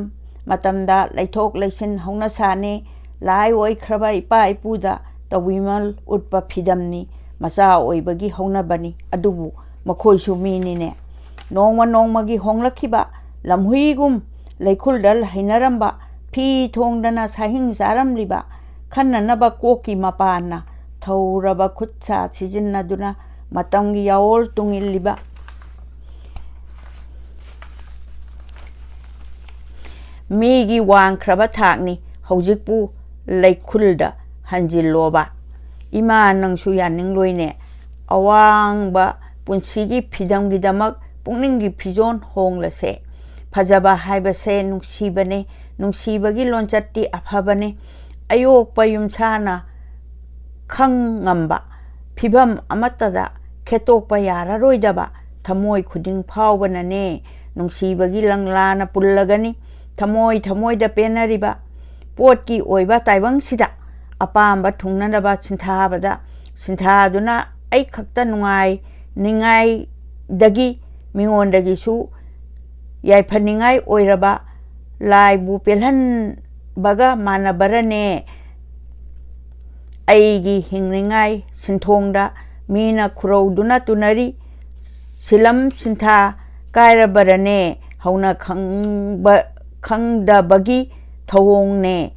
ꯃꯇꯝꯗ ꯂꯩꯊꯣꯛ ꯂꯩꯁꯤꯟ ꯍꯧꯅꯁꯥꯅꯤ꯫ ꯂꯥꯏ ꯑꯣꯏꯈ꯭ꯔꯕ ꯏꯄꯥ ꯏꯄꯨꯗ ꯇꯧꯕꯤꯃꯜ ꯎꯠꯄ ꯐꯤꯗꯝꯅꯤ꯫ ꯃꯆꯥ ꯑꯣꯏꯕꯒꯤ ꯍꯧꯅꯕꯅꯤ꯫ ꯑꯗꯨꯕꯨ ꯃꯈꯣꯏꯁꯨ ꯃꯤꯅꯤꯅꯦ꯫ ꯅꯣꯡꯃ ꯅꯣꯡꯃꯒꯤ ꯍꯣꯡꯂꯛꯈꯤꯕ ꯂꯝꯍꯨꯏꯒꯨꯝ ꯂꯩꯈꯨꯜꯗ ꯍꯩꯅꯔꯝꯕ ꯐꯤ ꯊꯣꯡꯗꯅ ꯁꯥꯍꯤꯡ ꯆꯥꯔꯝꯂꯤꯕ ꯈꯟꯅꯅꯕ ꯀꯣꯛꯀꯤ ꯃꯄꯥꯟꯅ ꯊꯧꯔꯕ ꯈꯨꯠ ꯁꯥ ꯁꯤꯖꯤꯟꯅꯗꯨꯅ ꯃꯇꯝꯒꯤ ꯌꯥꯑꯣꯜ ꯇꯨꯡꯏꯜꯂꯤꯕ ꯃꯤꯒꯤ ꯋꯥꯡꯈ꯭ꯔꯕ ꯊꯥꯛꯅꯤ꯫ ꯍꯧꯖꯤꯛꯄꯨ ꯂꯩꯈꯨꯜꯗ ꯍꯟꯖꯤꯜꯂꯣꯕ꯫ ꯏꯃꯥ, ꯅꯪꯁꯨ ꯌꯥꯅꯤꯡꯂꯣꯏꯅꯦ꯫ ꯑꯋꯥꯡꯕ ꯄꯨꯟꯁꯤꯒꯤ ꯐꯤꯗꯝꯒꯤꯗꯃꯛ ꯄꯨꯛꯅꯤꯡꯒꯤ ꯐꯤꯖꯣꯜ ꯍꯣꯡꯂꯁꯦ꯫ ꯐꯖꯕ ꯍꯥꯏꯕꯁꯦ ꯅꯨꯡꯁꯤꯕꯅꯤ꯫ ꯅꯨꯡꯁꯤꯕꯒꯤ ꯂꯣꯟꯆꯠꯇꯤ ꯑꯐꯕꯅꯤ꯫ ꯑꯌꯣꯛꯄ ꯌꯨꯝꯁꯥꯅ ꯈꯪ ꯉꯝꯕ ꯐꯤꯕꯝ ꯑꯃꯠꯇꯗ ꯈꯦꯠꯇꯣꯛꯄ ꯌꯥꯔꯔꯣꯏꯗꯕ ꯊꯃꯣꯏ ꯈꯨꯗꯤꯡ ꯐꯥꯎꯕꯅꯅꯦ ꯅꯨꯡꯁꯤꯕꯒꯤ ꯂꯪꯂꯥꯅ ꯄꯨꯜꯂꯒꯅꯤ꯫ ꯊꯃꯣꯏ ꯊꯃꯣꯏꯗ ꯄꯦꯟꯅꯔꯤꯕ ꯄꯣꯠꯀꯤ ꯑꯣꯏꯕ ꯇꯥꯏꯕꯪꯁꯤꯗ ꯑꯄꯥꯝꯕ ꯊꯨꯡꯅꯅꯕ ꯁꯤꯟꯊꯥꯕꯗ, ꯁꯤꯟꯊꯥꯗꯨꯅ ꯑꯩ ꯈꯛꯇ ꯅꯨꯡꯉꯥꯏꯅꯤꯡꯉꯥꯏꯗꯒꯤ ꯃꯤꯉꯣꯟꯗꯒꯤꯁꯨ ꯌꯥꯏꯐꯅꯤꯡꯉꯥꯏ ꯑꯣꯏꯔꯕ ꯂꯥꯏꯕꯨ ꯄꯦꯜꯍꯟꯕꯒ ꯃꯥꯟꯅꯕꯔꯅꯦ? ꯑꯩꯒꯤ ꯍꯤꯡꯅꯤꯡꯉꯥꯏ ꯁꯤꯟꯊꯣꯡꯗ ꯃꯤꯅ ꯈꯨꯔꯧꯗꯨꯅ ꯇꯨꯅꯔꯤ꯫ ꯁꯤꯂꯝ ꯁꯤꯟꯊꯥ ꯀꯥꯏꯔꯕꯔꯅꯦ? ꯍꯧꯅ ꯈꯪꯕ, ꯈꯪꯗꯕꯒꯤ ꯊꯧꯑꯣꯡꯅꯦ꯫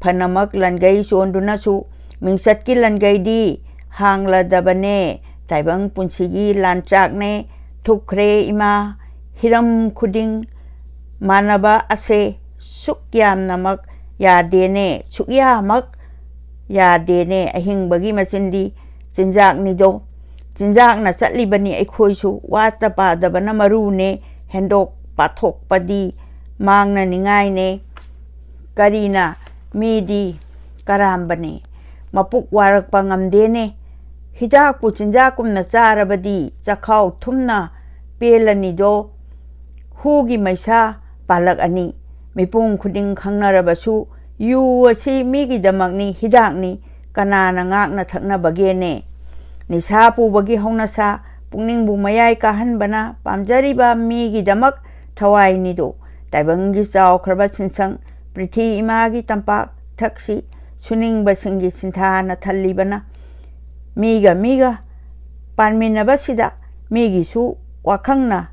ꯐꯅꯃꯛ ꯂꯟꯒꯩ ꯆꯣꯟꯗꯨꯅꯁꯨ ꯃꯤꯡꯆꯠꯀꯤ ꯂꯟꯒꯩꯗꯤ ꯍꯥꯡꯂꯗꯕꯅꯦ꯫ ꯇꯥꯏꯕꯪ ꯄꯨꯟꯁꯤꯒꯤ ꯂꯥꯟꯆꯥꯛꯅꯦ꯫ ꯊꯨꯞꯈ꯭ꯔꯦ ꯏꯃꯥ, ꯍꯤꯔꯝ ꯈꯨꯗꯤꯡ ꯃꯥꯟꯅꯕ ꯑꯁꯦ ꯁꯨꯛ ꯌꯥꯝꯅꯃꯛ ꯌꯥꯗꯦꯅꯦ, ꯁꯨꯛꯌꯥꯃꯛ ꯌꯥꯗꯦꯅꯦ꯫ ꯑꯍꯤꯡꯕꯒꯤ ꯃꯆꯤꯟꯗꯤ ꯆꯤꯟꯖꯥꯛꯅꯤꯗꯣ꯫ ꯆꯤꯟꯖꯥꯛꯅ ꯆꯠꯂꯤꯕꯅꯤ ꯑꯩꯈꯣꯏꯁꯨ꯫ ꯋꯥꯠꯇ ꯄꯥꯗꯕꯅ ꯃꯔꯨꯅꯦ꯫ ꯍꯦꯟꯗꯣꯛ ꯄꯥꯊꯣꯛꯄꯗꯤ ꯃꯥꯡꯅꯅꯤꯡꯉꯥꯏꯅꯦ꯫ ꯀꯔꯤꯅ ꯃꯤꯗꯤ ꯀꯔꯥꯝꯕꯅꯦ꯫ ꯃꯄꯨꯛ ꯋꯥꯔꯛꯄ ꯉꯝꯗꯦꯅꯦ꯫ ꯍꯤꯗꯥꯛꯄꯨ ꯆꯤꯟꯖꯥꯛꯀꯨꯝꯅ ꯆꯥꯔꯕꯗꯤ ꯆꯈꯥꯎ ꯊꯨꯝꯅ ꯄꯦꯜꯂꯅꯤꯗꯣ꯫ ꯍꯨꯒꯤ ꯃꯩꯁꯥ ꯄꯥꯜꯂꯛꯑꯅꯤ꯫ ꯃꯤꯄꯨꯝ ꯈꯨꯗꯤꯡ ꯈꯪꯅꯔꯕꯁꯨ ꯌꯨ ꯑꯁꯤ ꯃꯤꯒꯤꯗꯃꯛꯅꯤ, ꯍꯤꯗꯥꯛꯅꯤ꯫ ꯀꯅꯥꯅ ꯉꯥꯛꯅ ꯊꯛꯅꯕꯒꯦꯅꯦ? ꯅꯤꯁꯥ ꯄꯨꯕꯒꯤ ꯍꯧꯅꯁꯥ ꯄꯨꯛꯅꯤꯡꯕꯨ ꯃꯌꯥꯏ ꯀꯥꯍꯟꯕꯅ ꯄꯥꯝꯖꯔꯤꯕ ꯃꯤꯒꯤꯗꯃꯛ ꯊꯋꯥꯏꯅꯤꯗꯣ꯫ ꯇꯥꯏꯕꯪꯒꯤ ꯆꯥꯎꯈ꯭ꯔꯕ ꯁꯤꯟꯁꯪ ꯄ꯭ꯔꯤꯊꯤ ꯏꯃꯥꯒꯤ ꯇꯝꯄꯥꯛ ꯊꯛꯁꯤ ꯁꯨꯅꯤꯡꯕꯁꯤꯡꯒꯤ ꯁꯤꯟꯊꯥꯅ ꯊꯜꯂꯤꯕꯅ ꯃꯤꯒ ꯃꯤꯒ ꯄꯥꯟꯃꯤꯟꯅꯕꯁꯤꯗ ꯃꯤꯒꯤꯁꯨ ꯋꯥꯈꯪꯅ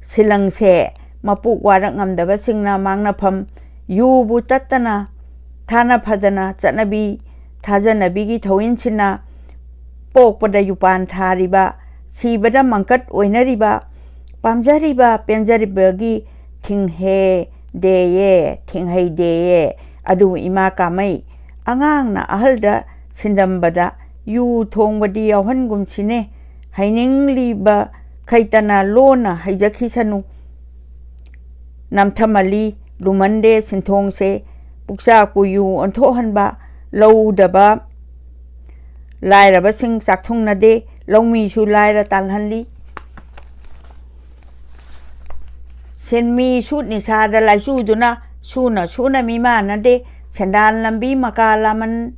ꯁꯤꯂꯪꯁꯦ ꯃꯄꯨꯛ ꯋꯥꯔꯛ ꯉꯝꯗꯕꯁꯤꯡꯅ ꯃꯥꯡꯅꯐꯝ ꯌꯨꯕꯨ ꯇꯠꯇꯅ ꯊꯥꯅ ꯐꯗꯅ ꯆꯠꯅꯕꯤ ꯊꯥꯖꯅꯕꯤꯒꯤ ꯊꯧꯏꯟꯁꯤꯅ ꯄꯣꯛꯄꯗ ꯌꯨꯄꯥꯟ ꯊꯥꯔꯤꯕ, ꯁꯤꯕꯗ ꯃꯪꯀꯠ ꯑꯣꯏꯅꯔꯤꯕ, ꯄꯥꯝꯖꯔꯤꯕ ꯄꯦꯟꯖꯔꯤꯕꯒꯤ ꯊꯤꯡꯍꯦ ꯗꯦꯌꯦ, ꯊꯤꯡꯍꯩ ꯗꯦꯌꯦ꯫ ꯑꯗꯨꯕꯨ ꯏꯃꯥ ꯀꯥꯃꯩ, ꯑꯉꯥꯡꯅ ꯑꯍꯜꯗ ꯁꯤꯟꯗꯝꯕꯗ ꯌꯨ ꯊꯣꯡꯕꯗꯤ ꯌꯥꯎꯍꯟꯒꯨꯝꯁꯤꯅꯦ꯫ ꯍꯩꯅꯤꯡꯂꯤꯕ ꯈꯩꯇꯅ ꯂꯣꯟꯅ ꯍꯩꯖꯈꯤꯁꯅꯨ꯫ ꯅꯝꯊꯃꯜꯂꯤ, ꯂꯨꯃꯟꯗꯦ ꯁꯤꯟꯊꯣꯡꯁꯦ꯫ ꯄꯨꯛꯆꯥ ꯀꯨꯌꯨ ꯑꯣꯟꯊꯣꯛꯍꯟꯕ, ꯂꯧꯗꯕ ꯂꯥꯏꯔꯕꯁꯤꯡ ꯆꯥꯛꯊꯨꯡꯅꯗꯦ, ꯂꯧꯃꯤꯁꯨ ꯂꯥꯏꯔ ꯇꯥꯜꯍꯜꯂꯤ꯫ ꯁꯤꯟꯃꯤꯁꯨ ꯅꯤꯁꯥꯗ ꯂꯥꯏꯆꯨꯗꯨꯅ ꯁꯨꯅ ꯁꯨꯅ ꯃꯤ ꯃꯥꯟꯅꯗꯦ, ꯁꯦꯟꯗꯥꯟ ꯂꯝꯕꯤ ꯃꯀꯥ ꯂꯥꯃꯟ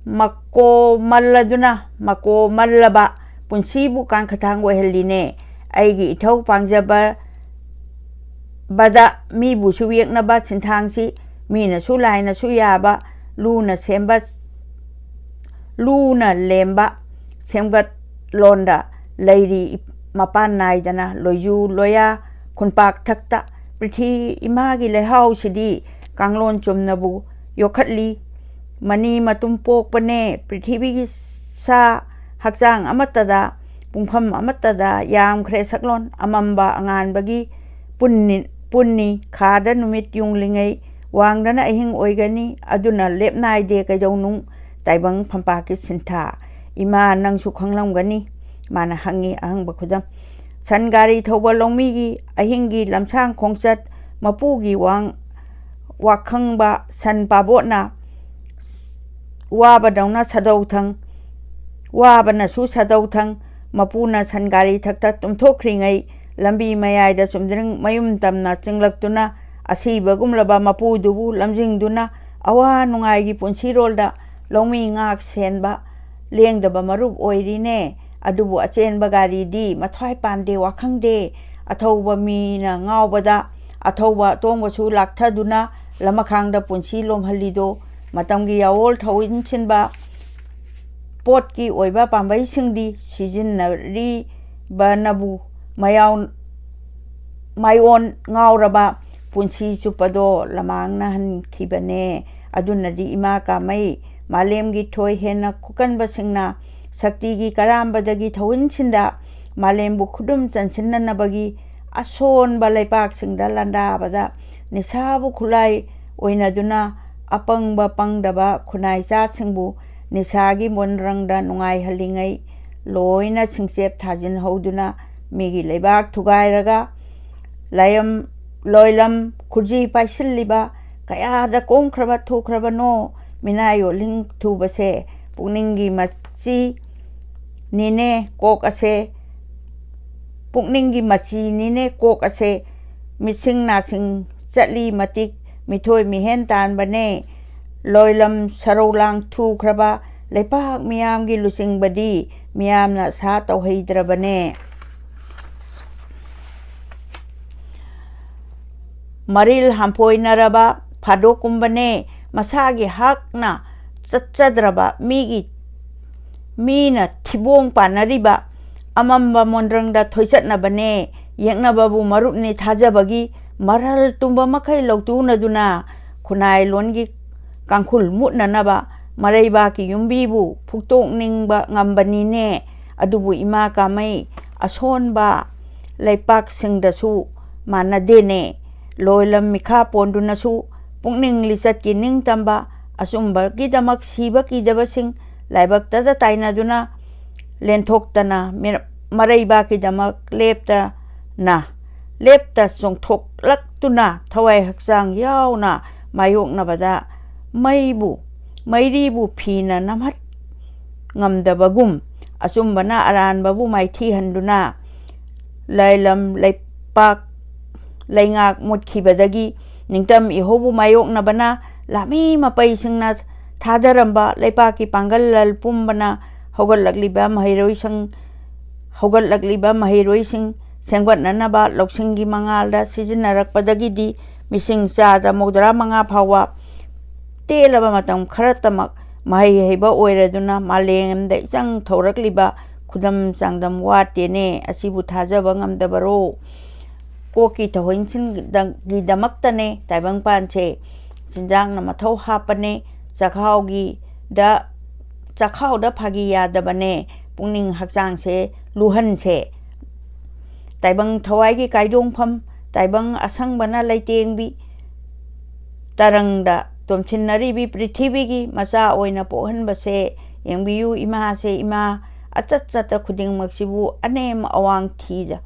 ꯃꯀꯣꯃꯜꯂꯗꯨꯅ ꯃꯀꯣꯃꯜꯂꯕ ꯄꯨꯟꯁꯤꯕꯨ ꯀꯥꯡꯈꯊꯥꯡ ꯑꯣꯏꯍꯜꯂꯤꯅꯦ꯫ ꯑꯩꯒꯤ ꯏꯊꯧ ꯄꯥꯡꯖꯕ ꯕꯗ ꯃꯤꯕꯨꯁꯨ ꯌꯦꯛꯅꯕ ꯁꯤꯟꯊꯥꯡꯁꯤ ꯃꯤꯅꯁꯨ ꯂꯥꯏꯅꯁꯨ ꯌꯥꯕ ꯂꯨꯅ ꯁꯦꯝꯕ, ꯂꯨꯅ ꯂꯦꯝꯕ ꯁꯦꯝꯒꯠꯂꯣꯟꯗ ꯂꯩꯔꯤ꯫ ꯃꯄꯥꯟ ꯅꯥꯏꯗꯅ ꯂꯣꯏꯖꯨ ꯂꯣꯌꯥ ꯈꯨꯟꯄꯥꯛ ꯊꯛꯇ ꯄ꯭ꯔꯤꯊꯤ ꯏꯃꯥꯒꯤ ꯂꯩꯍꯥꯎꯁꯤꯗꯤ ꯀꯥꯡꯂꯣꯟ ꯆꯨꯝꯅꯕꯨ ꯌꯣꯛꯈꯠꯂꯤ꯫ ꯃꯅꯤ ꯃꯇꯨꯝ ꯄꯣꯛꯄꯅꯦ ꯄ꯭ꯔꯤꯊꯤꯕꯤꯒꯤ ꯁꯥ ꯍꯛꯆꯥꯡ ꯑꯃꯠꯇꯗ, ꯄꯨꯡꯐꯝ ꯑꯃꯠꯇꯗ ꯌꯥꯝꯈ꯭ꯔꯦ ꯁꯛꯂꯣꯟ ꯑꯃꯝꯕ ꯑꯉꯥꯟꯕꯒꯤ ꯄꯨꯟꯅꯤ, ꯄꯨꯟꯅꯤ꯫ ꯈꯥꯗ ꯅꯨꯃꯤꯠ ꯌꯨꯡꯂꯤꯉꯩ ꯋꯥꯡꯗꯅ ꯑꯍꯤꯡ ꯑꯣꯏꯒꯅꯤ꯫ ꯑꯗꯨꯅ ꯂꯦꯞ ꯅꯥꯏꯗꯦ ꯀꯩꯗꯧꯅꯨꯡ ꯇꯥꯏꯕꯪ ꯐꯝꯄꯥꯛꯀꯤ ꯁꯤꯟꯊꯥ꯫ ꯏꯃꯥ, ꯅꯪꯁꯨ ꯈꯪꯂꯝꯒꯅꯤ꯫ ꯃꯥꯅ ꯍꯪꯉꯤ ꯑꯍꯪꯕ ꯈꯨꯗꯝ꯫ ꯁꯟ ꯒꯥꯔꯤ ꯊꯧꯕ ꯂꯧꯃꯤꯒꯤ ꯑꯍꯤꯡꯒꯤ ꯂꯝꯁꯥꯡ ꯈꯣꯡꯆꯠ, ꯃꯄꯨꯒꯤ ꯋꯥꯡ, ꯋꯥꯈꯪꯕ ꯁꯟ ꯄꯥꯕꯣꯠꯅ ꯋꯥꯕꯗꯧꯅ ꯁꯥꯗꯧꯊꯪ, ꯋꯥꯕꯅꯁꯨ ꯁꯥꯗꯧꯊꯪ꯫ ꯃꯄꯨꯅ ꯁꯟ ꯒꯥꯔꯤ ꯊꯛꯇ ꯇꯨꯝꯊꯣꯛꯈ꯭ꯔꯤꯉꯩ ꯂꯝꯕꯤ ꯃꯌꯥꯏꯗ ꯆꯨꯝꯗ꯭ꯔꯤꯡ ꯃꯌꯨꯝ ꯇꯝꯅ ꯆꯤꯡꯂꯛꯇꯨꯅ ꯑꯁꯤꯕꯒꯨꯝꯂꯕ ꯃꯄꯨꯗꯨꯕꯨ ꯂꯝꯖꯤꯡꯗꯨꯅ ꯑꯋꯥ ꯅꯨꯡꯉꯥꯏꯒꯤ ꯄꯨꯟꯁꯤꯔꯣꯜꯗ ꯂꯧꯃꯤ ꯉꯥꯛ ꯁꯦꯟꯕ ꯂꯦꯡꯗꯕ ꯃꯔꯨꯞ ꯑꯣꯏꯔꯤꯅꯦ꯫ ꯑꯗꯨꯕꯨ ꯑꯆꯦꯟꯕ ꯒꯥꯔꯤꯗꯤ ꯃꯊ꯭ꯋꯥꯏ ꯄꯥꯟꯗꯦ ꯋꯥꯈꯪꯗꯦ꯫ ꯑꯊꯧꯕ ꯃꯤꯅ ꯉꯥꯎꯕꯗ ꯑꯊꯧꯕ ꯑꯇꯣꯡꯕꯁꯨ ꯂꯥꯛꯊꯗꯨꯅ ꯂꯃꯈꯥꯡꯗ ꯄꯨꯟꯁꯤ ꯂꯣꯝꯍꯜꯂꯤꯗꯣ ꯃꯇꯝꯒꯤ ꯌꯥꯑꯣꯜ ꯊꯧꯏꯟꯁꯤꯟꯕ ꯄꯣꯠꯀꯤ ꯑꯣꯏꯕ ꯄꯥꯝꯕꯩꯁꯤꯡꯗꯤ ꯁꯤꯖꯤꯟꯅꯔꯤꯕꯅꯕꯨ ꯃꯌꯥꯎ-, ꯃꯥꯏꯑꯣꯟ ꯉꯥꯎꯔꯕ ꯄꯨꯟꯁꯤ ꯆꯨꯞꯄꯗꯣ ꯂꯃꯥꯡꯅꯍꯟꯈꯤꯕꯅꯦ꯫ ꯑꯗꯨꯅꯗꯤ ꯏꯃꯥ ꯀꯥꯃꯩ, ꯃꯥꯂꯦꯝꯒꯤ ꯊꯣꯏ ꯍꯦꯟꯅ ꯈꯨꯀꯟꯕꯁꯤꯡꯅ ꯁꯛꯇꯤꯒꯤ ꯀꯔꯥꯝꯕꯗꯒꯤ ꯊꯧꯏꯟꯁꯤꯟꯗ ꯃꯥꯂꯦꯝꯕꯨ ꯈꯨꯗꯨꯝ ꯆꯟꯁꯤꯟꯅꯅꯕꯒꯤ ꯑꯁꯣꯟꯕ ꯂꯩꯄꯥꯛꯁꯤꯡꯗ ꯂꯥꯟꯗꯥꯕꯗ ꯅꯤꯁꯥꯕꯨ ꯈꯨꯠꯂꯥꯏ ꯑꯣꯏꯅꯗꯨꯅ ꯑꯄꯪꯕ ꯄꯪꯗꯕ ꯈꯨꯟꯅꯥꯏꯆꯥꯁꯤꯡꯕꯨ ꯅꯤꯁꯥꯒꯤ ꯃꯣꯟꯗ꯭ꯔꯪꯗ ꯅꯨꯡꯉꯥꯏꯍꯜꯂꯤꯉꯩ ꯂꯣꯏꯅ ꯁꯤꯡꯆꯦꯞ ꯊꯥꯖꯤꯟꯍꯧꯗꯨꯅ ꯃꯤꯒꯤ ꯂꯩꯕꯥꯛ ꯊꯨꯒꯥꯏꯔꯒ ꯂꯥꯏꯌꯝ-, ꯂꯣꯏꯂꯝ ꯈꯨꯖꯤ ꯄꯥꯏꯁꯤꯜꯂꯤꯕ ꯀꯌꯥꯗ ꯀꯣꯝꯈ꯭ꯔꯕ ꯊꯨꯈ꯭ꯔꯕꯅꯣ ꯃꯤꯅꯥꯏ ꯑꯣꯜꯍꯤꯡ ꯊꯨꯕꯁꯦ? ꯄꯨꯛꯅꯤꯡꯒꯤ ꯃꯆꯤ ꯅꯤꯅꯦ ꯀꯣꯛ ꯑꯁꯦ, ꯄꯨꯛꯅꯤꯡꯒꯤ ꯃꯆꯤꯅꯤꯅꯦ ꯀꯣꯛ ꯑꯁꯦ꯫ ꯃꯤꯠꯁꯤꯡ ꯅꯥꯁꯤꯡ ꯆꯠꯂꯤ ꯃꯇꯤꯛ ꯃꯤꯊꯣꯏ ꯃꯤꯍꯦꯟ ꯇꯥꯟꯕꯅꯦ꯫ ꯂꯣꯏꯂꯝ ꯁꯔꯧ ꯂꯥꯡ ꯊꯨꯈ꯭ꯔꯕ ꯂꯩꯄꯥꯛ ꯃꯤꯌꯥꯝꯒꯤ ꯂꯨꯆꯤꯡꯕꯗꯤ ꯃꯤꯌꯥꯝꯅ ꯑꯁꯥ ꯇꯧꯍꯩꯗ꯭ꯔꯕꯅꯦ꯫ ꯃꯔꯤꯜ ꯍꯝꯐꯣꯏꯅꯔꯕ ꯐꯥꯗꯣꯛꯀꯨꯝꯕꯅꯦ꯫ ꯃꯁꯥꯒꯤ ꯍꯛꯅ ꯆꯠꯆꯗ꯭ꯔꯕ ꯃꯤꯒꯤ, ꯃꯤꯅ ꯊꯤꯕꯣꯡ ꯄꯥꯟꯅꯔꯤꯕ ꯑꯃꯝꯕ ꯃꯣꯟꯗ꯭ꯔꯪꯗ ꯊꯣꯏꯆꯠꯅꯕꯅꯦ꯫ ꯌꯦꯛꯅꯕꯕꯨ ꯃꯔꯨꯞꯅꯤ ꯊꯥꯖꯕꯒꯤ ꯃꯔꯜ ꯇꯨꯝꯕ ꯃꯈꯩ ꯂꯧꯇꯨꯅꯗꯨꯅ ꯈꯨꯟꯅꯥꯏ ꯂꯣꯟꯒꯤ ꯀꯥꯡꯈꯨꯜ ꯃꯨꯠꯅꯅꯕ ꯃꯔꯩꯕꯥꯛꯀꯤ ꯌꯨꯝꯕꯤꯕꯨ ꯐꯨꯛꯇꯣꯛꯅꯤꯡꯕ ꯉꯝꯕꯅꯤꯅꯦ꯫ ꯑꯗꯨꯕꯨ ꯏꯃꯥ ꯀꯥꯃꯩ, ꯑꯁꯣꯟꯕ ꯂꯩꯄꯥꯛꯁꯤꯡꯗꯁꯨ ꯃꯥꯟꯅꯗꯦꯅꯦ꯫ ꯂꯣꯏꯂꯝ ꯃꯤꯈꯥ ꯄꯣꯟꯗꯨꯅꯁꯨ ꯄꯨꯛꯅꯤꯡ ꯂꯤꯆꯠꯀꯤ ꯅꯤꯡꯇꯝꯕ, ꯑꯆꯨꯝꯕꯒꯤꯗꯃꯛ ꯁꯤꯕ ꯀꯤꯗꯕꯁꯤꯡ ꯂꯥꯏꯕꯛꯇꯗ ꯇꯥꯏꯅꯗꯨꯅ ꯂꯦꯟꯊꯣꯛꯇꯅ ꯃꯤꯔ-, ꯃꯔꯩꯕꯥꯛꯀꯤꯗꯃꯛ ꯂꯦꯞꯇꯅ, ꯂꯦꯞꯇ ꯆꯣꯡꯊꯣꯛꯂꯛꯇꯨꯅ ꯊꯋꯥꯏ ꯍꯛꯆꯥꯡ ꯌꯥꯎꯅ ꯃꯥꯌꯣꯛꯅꯕꯗ ꯃꯩꯕꯨ, ꯃꯩꯔꯤꯕꯨ ꯐꯤꯅ ꯅꯝꯍꯠ ꯉꯝꯗꯕꯒꯨꯝ, ꯑꯆꯨꯝꯕꯅ ꯑꯔꯥꯟꯕꯕꯨ ꯃꯥꯏꯊꯤꯍꯟꯗꯨꯅ ꯂꯥꯏꯂꯝ ꯂꯩꯄꯥꯛ ꯂꯩꯉꯥꯛ ꯃꯨꯠꯈꯤꯕꯗꯒꯤ ꯅꯤꯡꯇꯝ ꯏꯍꯧꯕꯨ ꯃꯥꯌꯣꯛꯅꯕꯅ ꯂꯥꯃꯤ ꯃꯄꯩꯁꯤꯡꯅ ꯊꯥꯗꯔꯝꯕ ꯂꯩꯄꯥꯛꯀꯤ ꯄꯥꯡꯒꯜ ꯂꯜ ꯄꯨꯝꯕꯅ ꯍꯧꯒꯠꯂꯛꯂꯤꯕ ꯃꯍꯩꯔꯣꯏꯁꯪ ꯍꯧꯒꯠꯂꯛꯂꯤꯕ ꯃꯍꯩꯔꯣꯏꯁꯤꯡ ꯁꯦꯝꯒꯠꯅꯅꯕ ꯂꯧꯁꯤꯡꯒꯤ ꯃꯉꯥꯜꯗ ꯁꯤꯖꯤꯟꯅꯔꯛꯄꯗꯒꯤꯗꯤ ꯃꯤꯁꯤꯡ ꯆꯥꯗ ꯃꯧꯗ꯭ꯔꯥ ꯃꯉꯥ ꯐꯥꯎꯕ ꯇꯦꯜꯂꯕ ꯃꯇꯝ ꯈꯔꯇꯃꯛ ꯃꯍꯩ ꯍꯩꯕ ꯑꯣꯏꯔꯗꯨꯅ ꯃꯥꯂꯦꯝꯗ ꯏꯆꯪ ꯊꯧꯔꯛꯂꯤꯕ ꯈꯨꯗꯝ ꯆꯥꯡꯗꯝ ꯋꯥꯠꯇꯦꯅꯦ꯫ ꯑꯁꯤꯕꯨ ꯊꯥꯖꯕ ꯉꯝꯗꯕꯔꯣ? ꯀꯣꯛꯀꯤ ꯊꯧꯍꯤꯟꯁꯤꯡꯒꯤꯗꯃꯛꯇꯅꯦ ꯇꯥꯏꯕꯪꯄꯥꯟꯁꯦ ꯆꯤꯟꯖꯥꯛꯅ ꯃꯊꯧ ꯍꯥꯞꯄꯅꯦ꯫ ꯆꯥꯛꯈꯥꯎꯒꯤꯗ ꯆꯥꯛꯈꯥꯎꯗ ꯐꯥꯒꯤ ꯌꯥꯗꯕꯅꯦ꯫ ꯄꯨꯛꯅꯤꯡ ꯍꯛꯆꯥꯡꯁꯦ ꯂꯨꯍꯟꯁꯦ꯫ ꯇꯥꯏꯕꯪ ꯊꯋꯥꯏꯒꯤ ꯀꯥꯏꯗꯣꯡꯐꯝ, ꯇꯥꯏꯕꯪ ꯑꯁꯪꯕꯅ ꯂꯩꯇꯦꯡꯕꯤ ꯇꯔꯪꯗ ꯇꯣꯝꯁꯤꯟꯅꯔꯤꯕꯤ ꯄ꯭ꯔꯤꯊꯤꯕꯤꯒꯤ ꯃꯆꯥ ꯑꯣꯏꯅ ꯄꯣꯛꯍꯟꯕꯁꯦ ꯌꯦꯡꯕꯤꯌꯨ꯫ ꯏꯃꯥꯁꯦ, ꯏꯃꯥ ꯑꯆꯠ ꯆꯠꯇ ꯈꯨꯗꯤꯡꯃꯛꯁꯤꯕꯨ ꯑꯅꯦꯝ ꯑꯋꯥꯡ ꯊꯤꯗ